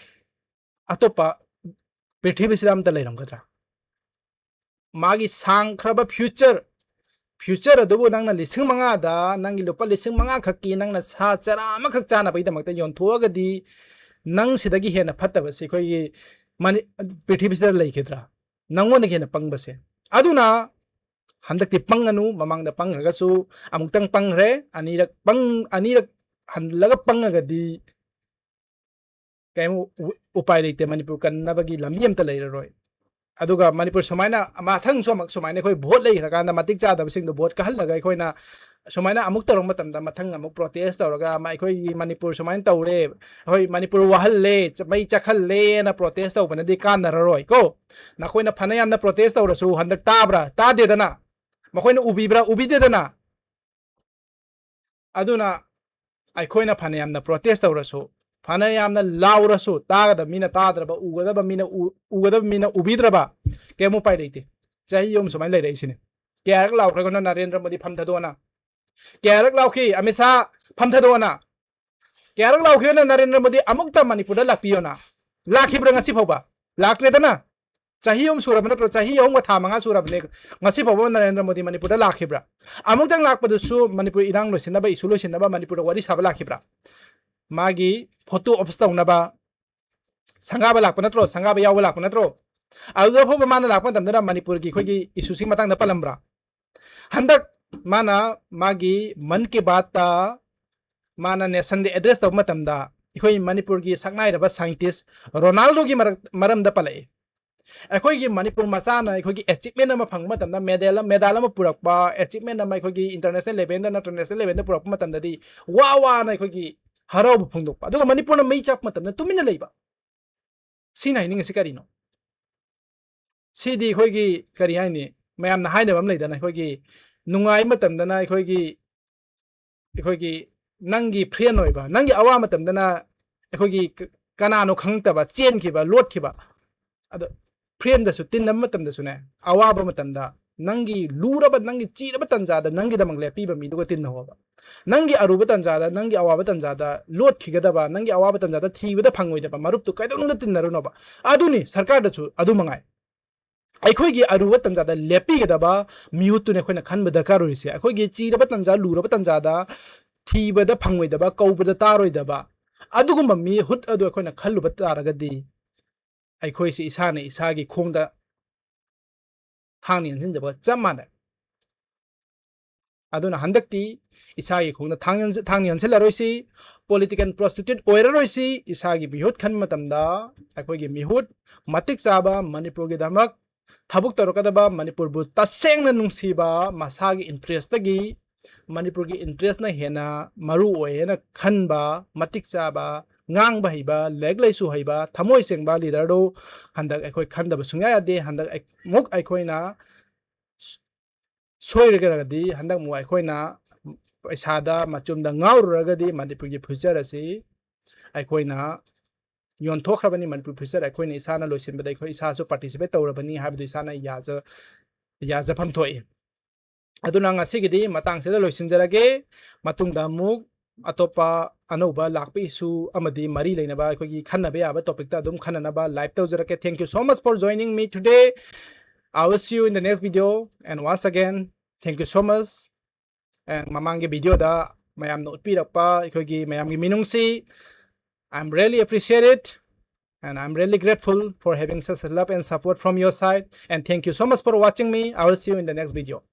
ꯑꯇꯣꯞꯄ ꯄ꯭ꯔꯤꯊꯤꯕꯤꯁꯤꯗ ꯑꯝꯇ ꯂꯩꯔꯝꯒꯗ꯭ꯔꯥ? ꯃꯥꯒꯤ ꯁꯥꯡꯈ꯭ꯔꯕ future, future ꯑꯗꯨꯕꯨ ꯅꯪꯅ ꯂꯤꯁꯤꯡ ꯃꯉꯥꯗ, ꯅꯪꯒꯤ ꯂꯨꯄꯥ ꯂꯤꯁꯤꯡ ꯃꯉꯥ ꯈꯛꯀꯤ ꯅꯪꯅ ꯁꯥ ꯆꯔꯥ ꯑꯃꯈꯛ ꯆꯥꯅꯕꯒꯤꯗꯃꯛꯇ ꯌꯣꯟꯊꯣꯛꯑꯒꯗꯤ, ꯅꯪ ꯁꯤꯗꯒꯤ ꯍꯦꯟꯅ ꯐꯠꯇꯕꯁꯤ ꯑꯩꯈꯣꯏꯒꯤ ꯃꯅꯤ-, ꯄ꯭ꯔꯤꯊꯤꯕꯤꯁꯤꯗ ꯂꯩꯈꯤꯗ꯭ꯔꯥ? ꯅꯪꯉꯣꯟꯗꯒꯤ ꯍꯦꯟꯅ ꯄꯪꯕꯁꯦ꯫ ꯑꯗꯨꯅ ꯍꯟꯗꯛꯇꯤ ꯄꯪꯒꯅꯨ, ꯃꯃꯥꯡꯗ ꯄꯪꯈ꯭ꯔꯒꯁꯨ ꯑꯃꯨꯛꯇꯪ ꯄꯪꯈ꯭ꯔꯦ, ꯑꯅꯤꯔꯛ ꯄꯪ-, ꯑꯅꯤꯔꯛ ꯍꯜꯂꯒ ꯄꯪꯉꯒꯗꯤ ꯀꯩꯝ ꯎ-, ꯎꯄꯥꯏ ꯂꯩꯇꯦ, ꯃꯅꯤꯄꯨꯔ ꯀꯟꯅꯕꯒꯤ ꯂꯝꯕꯤ ꯑꯝꯇ ꯂꯩꯔꯔꯣꯏ꯫ ꯑꯗꯨꯒ ꯃꯅꯤꯄꯨꯔ ꯁꯨꯃꯥꯏꯅ ꯃꯊꯪꯁꯨ ꯑꯃꯨꯛ ꯁꯨꯃꯥꯏꯅ ꯑꯩꯈꯣꯏ vote ꯂꯩꯈ꯭ꯔꯀꯥꯟꯗ ꯃꯇꯤꯛ ꯆꯥꯗꯕꯁꯤꯡꯗꯣ vote ꯀꯥꯍꯜꯂꯒ ꯑꯩꯈꯣꯏꯅ ꯁꯨꯃꯥꯏꯅ ꯑꯃꯨꯛ ꯇꯧꯔꯛꯄ ꯃꯇꯝꯗ ꯃꯊꯪ ꯑꯃꯨꯛ protest ꯇꯧꯔꯒ ꯑꯃ ꯑꯩꯈꯣꯏꯒꯤ ꯃꯅꯤꯄꯨꯔ ꯁꯨꯃꯥꯏꯅ ꯇꯧꯔꯦ, ꯑꯩꯈꯣꯏ ꯃꯅꯤꯄꯨꯔ ꯋꯥꯍꯜꯂꯦ, ꯆ-, ꯃꯩ ꯆꯥꯛꯍꯜꯂꯦꯅ protest ꯇꯧꯕꯅꯗꯤ ꯀꯥꯟꯅꯔꯔꯣꯏ ꯀꯣ꯫ ꯅꯈꯣꯏꯅ ꯐꯅ ꯌꯥꯝꯅ protest ꯇꯧꯔꯁꯨ ꯍꯟꯗꯛ ꯇꯥꯕ꯭ꯔꯥ? ꯇꯥꯗꯦꯗꯅ꯫ ꯃꯈꯣꯏꯅ ꯎꯕꯤꯕ꯭ꯔꯥ? ꯎꯕꯤꯗꯦꯗꯅ꯫ ꯑꯗꯨꯅ ꯑꯩꯈꯣꯏꯅ ꯐꯅ ꯌꯥꯝꯅ protest ꯇꯧꯔꯁꯨ, ꯐꯅ ꯌꯥꯝꯅ ꯂꯥꯎꯔꯁꯨ, ꯇꯥꯒꯗꯕ ꯃꯤꯅ ꯇꯥꯗ꯭ꯔꯕ, ꯎꯒꯗꯕ ꯃꯤꯅ ꯎ-, ꯎꯒꯗꯕ ꯃꯤꯅ ꯎꯕꯤꯗ꯭ꯔꯕ, ꯀꯩꯝ ꯎꯄꯥꯏ ꯂꯩꯇꯦ꯫ ꯆꯍꯤ ꯑꯍꯨꯝ ꯁꯨꯃꯥꯏꯅ ꯂꯩꯔꯛꯏꯁꯤꯅꯦ꯫ ꯀꯌꯥꯔꯛ ꯂꯥꯎꯈ꯭ꯔꯒꯅꯣ ꯅꯔꯦꯟꯗ꯭ꯔ ꯃꯣꯗꯤ ꯐꯝ ꯊꯥꯗꯣꯛꯑꯣꯅ? ꯀꯌꯥꯔꯛ ꯂꯥꯎꯈꯤ ꯑꯃꯤꯠ ꯁꯥ ꯐꯝ ꯊꯥꯗꯣꯛꯑꯣꯅ? ꯀꯌꯥꯔꯛ ꯂꯥꯎꯈꯤꯕꯅ ꯅꯔꯦꯟꯗ꯭ꯔ ꯃꯣꯗꯤ ꯑꯃꯨꯛꯇ ꯃꯅꯤꯄꯨꯔꯗ ꯂꯥꯛꯄꯤꯌꯣꯅ? ꯂꯥꯛꯈꯤꯕ꯭ꯔꯥ ꯉꯁꯤ ꯐꯥꯎꯕ? ꯂꯥꯛꯇ꯭ꯔꯦꯗꯅ꯫ ꯆꯍꯤ ꯑꯍꯨꯝ ꯁꯨꯔꯕ ꯅꯠꯇ꯭ꯔꯣ? ꯆꯍꯤ ꯑꯍꯨꯝꯒ ꯊꯥ ꯃꯉꯥ ꯁꯨꯔꯕꯅꯦ꯫ ꯉꯁꯤ ꯐꯥꯎꯕ ꯅꯔꯦꯟꯗ꯭ꯔ ꯃꯣꯗꯤ ꯃꯅꯤꯄꯨꯔꯗ ꯂꯥꯛꯈꯤꯕ꯭ꯔꯥ? ꯑꯃꯨꯛꯇꯪ ꯂꯥꯛꯄꯗꯨꯁꯨ ꯃꯅꯤꯄꯨꯔ ꯏꯔꯥꯡ ꯂꯣꯏꯁꯤꯟꯅꯕ, issue ꯂꯣꯏꯁꯤꯟꯅꯕ ꯃꯅꯤꯄꯨꯔꯗ ꯋꯥꯔꯤ ꯁꯥꯕ ꯂꯥꯛꯈꯤꯕ꯭ꯔꯥ? ꯃꯥꯒꯤ photo ops ꯇꯧꯅꯕ ꯁꯪꯒꯥꯕ ꯂꯥꯛꯄ ꯅꯠꯇ꯭ꯔꯣ? ꯁꯪꯒꯥꯕ ꯌꯥꯎꯕ ꯂꯥꯛꯄ ꯅꯠꯇ꯭ꯔꯣ? ꯑꯗꯨꯗ ꯐꯥꯎꯕ ꯃꯥꯅ ꯂꯥꯛꯄ ꯃꯇꯝꯗꯅ ꯃꯅꯤꯄꯨꯔꯒꯤ ꯑꯩꯈꯣꯏꯒꯤ issueꯁꯤꯒꯤ ꯃꯇꯥꯡꯗ ꯄꯜꯂꯝꯕ꯭ꯔꯥ? ꯍꯟꯗꯛ ꯃꯥꯅ ꯃꯥꯒꯤ ꯃꯟ ꯀꯤ ꯕꯥꯠꯇ ꯃꯥꯅ nationꯗ address ꯇꯧꯕ ꯃꯇꯝꯗ ꯑꯩꯈꯣꯏ ꯃꯅꯤꯄꯨꯔꯒꯤ ꯁꯛꯅꯥꯏꯔꯕ scientist ꯔꯣꯅꯥꯜꯗꯣꯒꯤ ꯃꯔꯛ-, ꯃꯔꯝꯗ ꯄꯜꯂꯛꯏ꯫ ꯑꯩꯈꯣꯏꯒꯤ ꯃꯅꯤꯄꯨꯔ ꯃꯆꯥꯅ ꯑꯩꯈꯣꯏꯒꯤ achievement ꯑꯃ ꯐꯪꯕ ꯃꯇꯝꯗ, medal, medal ꯑꯃ ꯄꯨꯔꯛꯄ, achievement ꯑꯃ ꯑꯩꯈꯣꯏꯒꯤ international levelꯗ ꯅꯠꯇ꯭ꯔ national levelꯗ ꯄꯨꯔꯛꯄ ꯃꯇꯝꯗꯗꯤ ꯋꯥ ꯋꯥꯅ ꯑꯩꯈꯣꯏꯒꯤ ꯍꯔꯥꯎꯕ ꯐꯣꯡꯗꯣꯛꯄ꯫ ꯑꯗꯨꯒ ꯃꯅꯤꯄꯨꯔꯅ ꯃꯩ ꯆꯥꯛꯄ ꯃꯇꯝꯗ ꯇꯨꯃꯤꯟꯅ ꯂꯩꯕ꯫ ꯁꯤꯅ ꯍꯥꯏꯅꯤꯡꯉꯤꯁꯤ ꯀꯔꯤꯅꯣ? ꯁꯤꯗꯤ ꯑꯩꯈꯣꯏꯒꯤ, ꯀꯔꯤ ꯍꯥꯏꯅꯤ, ꯃꯌꯥꯝꯅ ꯍꯥꯏꯅꯕ ꯑꯃ ꯂꯩꯗꯅ, ꯑꯩꯈꯣꯏꯒꯤ ꯅꯨꯡꯉꯥꯏ ꯃꯇꯝꯗꯅ ꯑꯩꯈꯣꯏꯒꯤ, ꯑꯩꯈꯣꯏꯒꯤ ꯅꯪꯒꯤ friend ꯑꯣꯏꯕ, ꯅꯪꯒꯤ ꯑꯋꯥ ꯃꯇꯝꯗꯅ ꯑꯩꯈꯣꯏꯒꯤ ꯀ-, ꯀꯅꯥꯅꯣ ꯈꯪꯉꯛꯇꯕ, ꯆꯦꯟꯈꯤꯕ, ꯂꯣꯠꯈꯤꯕ꯫ ꯑꯗꯣ friendꯗꯁꯨ ꯇꯤꯟꯅꯕ ꯃꯇꯝꯗꯁꯨꯅꯦ, ꯑꯋꯥꯕ ꯃꯇꯝꯗ ꯅꯪꯒꯤ ꯂꯨꯔꯕ, ꯅꯪꯒꯤ ꯆꯤꯔꯕ ꯇꯟꯖꯥꯗ ꯅꯪꯒꯤꯗꯃꯛ ꯂꯦꯞꯄꯤꯕ ꯃꯤꯗꯨꯒ ꯇꯤꯟꯅꯧꯑꯣꯕ꯫ ꯅꯪꯒꯤ ꯑꯔꯨꯕ ꯇꯟꯖꯥꯗ, ꯅꯪꯒꯤ ꯑꯋꯥꯕ ꯇꯟꯖꯥꯗ ꯂꯣꯠꯈꯤꯒꯗꯕ, ꯅꯪꯒꯤ ꯑꯋꯥꯕ ꯇꯟꯖꯥꯗ ꯊꯤꯕꯗ ꯐꯪꯉꯣꯏꯗꯕ ꯃꯔꯨꯞꯇꯨ ꯀꯩꯗꯧꯅꯨꯡꯗ ꯇꯤꯟꯅꯔꯨꯅꯣꯕ꯫ ꯑꯗꯨꯅꯤ ꯁꯔꯀꯥꯔꯗꯁꯨ ꯑꯗꯨ ꯃꯉꯥꯏ꯫ ꯑꯩꯈꯣꯏꯒꯤ ꯑꯔꯨꯕ ꯇꯟꯖꯥꯗ ꯂꯦꯞꯄꯤꯒꯗꯕ ꯃꯤꯍꯨꯠꯇꯨꯅꯤ ꯑꯩꯈꯣꯏꯅ ꯈꯟꯕ ꯗꯔꯀꯥꯔ ꯑꯣꯏꯔꯤꯁꯦ꯫ ꯑꯩꯈꯣꯏꯒꯤ ꯆꯤꯔꯕ ꯇꯟꯖꯥ, ꯂꯨꯔꯕ ꯇꯟꯖꯥꯗ ꯊꯤꯕꯗ ꯐꯪꯉꯣꯏꯗꯕ, ꯀꯧꯕꯗ ꯇꯥꯔꯣꯏꯗꯕ ꯑꯗꯨꯒꯨꯝꯕ ꯃꯤꯍꯨꯠ ꯑꯗꯨ ꯑꯩꯈꯣꯏꯅ ꯈꯜꯂꯨꯕ ꯇꯥꯔꯒꯗꯤ ꯑꯩꯈꯣꯏꯁꯤ ꯏꯁꯥꯅ ꯏꯁꯥꯒꯤ ꯈꯣꯡꯗ ꯊꯥꯡꯅ ꯌꯥꯟꯁꯤꯟꯖꯕꯒ ꯆꯞ ꯃꯥꯟꯅꯩ꯫ ꯑꯗꯨꯅ ꯍꯟꯗꯛꯇꯤ ꯏꯁꯥꯒꯤ ꯈꯣꯡꯗ ꯊꯥꯡ ꯌꯣꯟꯖ-, ꯊꯥꯡꯅ ꯌꯥꯟꯁꯤꯜꯂꯔꯣꯏꯁꯤ, political prostitute ꯑꯣꯏꯔꯔꯣꯏꯁꯤ꯫ ꯏꯁꯥꯒꯤ ꯃꯤꯍꯨꯠ ꯈꯟꯕ ꯃꯇꯝꯗ ꯑꯩꯈꯣꯏꯒꯤ ꯃꯤꯍꯨꯠ ꯃꯇꯤꯛ ꯆꯥꯕ, ꯃꯅꯤꯄꯨꯔꯒꯤꯗꯃꯛ ꯊꯕꯛ ꯇꯧꯔꯛꯀꯗꯕ, ꯃꯅꯤꯄꯨꯔꯕꯨ ꯇꯁꯦꯡꯅ ꯅꯨꯡꯁꯤꯕ, ꯃꯁꯥꯒꯤ interestꯇꯒꯤ ꯃꯅꯤꯄꯨꯔꯒꯤ interestꯅ ꯍꯦꯟꯅ ꯃꯔꯨ ꯑꯣꯏ ꯍꯥꯏꯅ ꯈꯟꯕ, ꯃꯇꯤꯛ ꯆꯥꯕ, ꯉꯥꯡꯕ ꯍꯩꯕ, ꯂꯥꯏꯔꯤꯛ ꯂꯥꯏꯁꯨ ꯍꯩꯕ, ꯊꯃꯣꯏ ꯁꯦꯡꯕ leaderꯗꯨ ꯍꯟꯗꯛ ꯑꯩꯈꯣꯏ ꯈꯟꯗꯕ ꯁꯨꯡꯌꯥ ꯌꯥꯗꯦ꯫ ꯍꯟꯗꯛ ꯑꯩ-, ꯑꯃꯨꯛ ꯑꯩꯈꯣꯏꯅ ꯁꯣꯏꯔꯒꯗꯤ, ꯍꯟꯗꯛ ꯑꯃꯨꯛ ꯑꯩꯈꯣꯏꯅ ꯄꯩꯁꯥꯗ, ꯃꯆꯨꯝꯗ ꯉꯥꯎꯔꯨꯔꯒꯗꯤ ꯃꯅꯤꯄꯨꯔꯒꯤ future ꯑꯁꯤ ꯑꯩꯈꯣꯏꯅ ꯌꯣꯟꯊꯣꯛꯈ꯭ꯔꯕꯅꯤ꯫ ꯃꯅꯤꯄꯨꯔ future ꯑꯩꯈꯣꯏꯅ ꯏꯁꯥꯅ ꯂꯣꯏꯁꯤꯟꯕꯗ ꯑꯩꯈꯣꯏ ꯏꯁꯥꯁꯨ participate ꯇꯧꯔꯕꯅꯤ ꯍꯥꯏꯕꯗꯨ ꯏꯁꯥꯅ ꯌꯥꯖ-, ꯌꯥꯖꯐꯝ ꯊꯣꯛꯏ꯫ ꯑꯗꯨꯅ ꯉꯁꯤꯒꯤꯗꯤ ꯃꯇꯥꯡꯁꯤꯗ ꯂꯣꯏꯁꯤꯟꯖꯔꯒꯦ꯫ ꯃꯇꯨꯡꯗ ꯑꯃꯨꯛ ꯑꯇꯣꯞꯄ ꯑꯅꯧꯕ ꯂꯥꯛꯄ issue ꯑꯃꯗꯤ ꯃꯔꯤ ꯂꯩꯅꯕ ꯑꯩꯈꯣꯏꯒꯤ ꯈꯟꯅꯕ ꯌꯥꯕ topicꯇ ꯑꯗꯨꯝ ꯈꯟꯅꯅꯕ live ꯇꯧꯖꯔꯛꯀꯦ. Thank you so much for joining me today. I will see you in the next video. And once again, thank you so much. And ꯃꯃꯥꯡꯒꯤ videoꯗ ꯃꯌꯥꯝꯅ ꯎꯠꯄꯤꯔꯛꯄ ꯑꯩꯈꯣꯏꯒꯤ ꯃꯌꯥꯝꯒꯤ ꯃꯤꯅꯨꯡꯁꯤ, I'm really appreciate it. And I'm really grateful for having such a love and support from your side. And thank you so much for watching me. I will see you in the next video.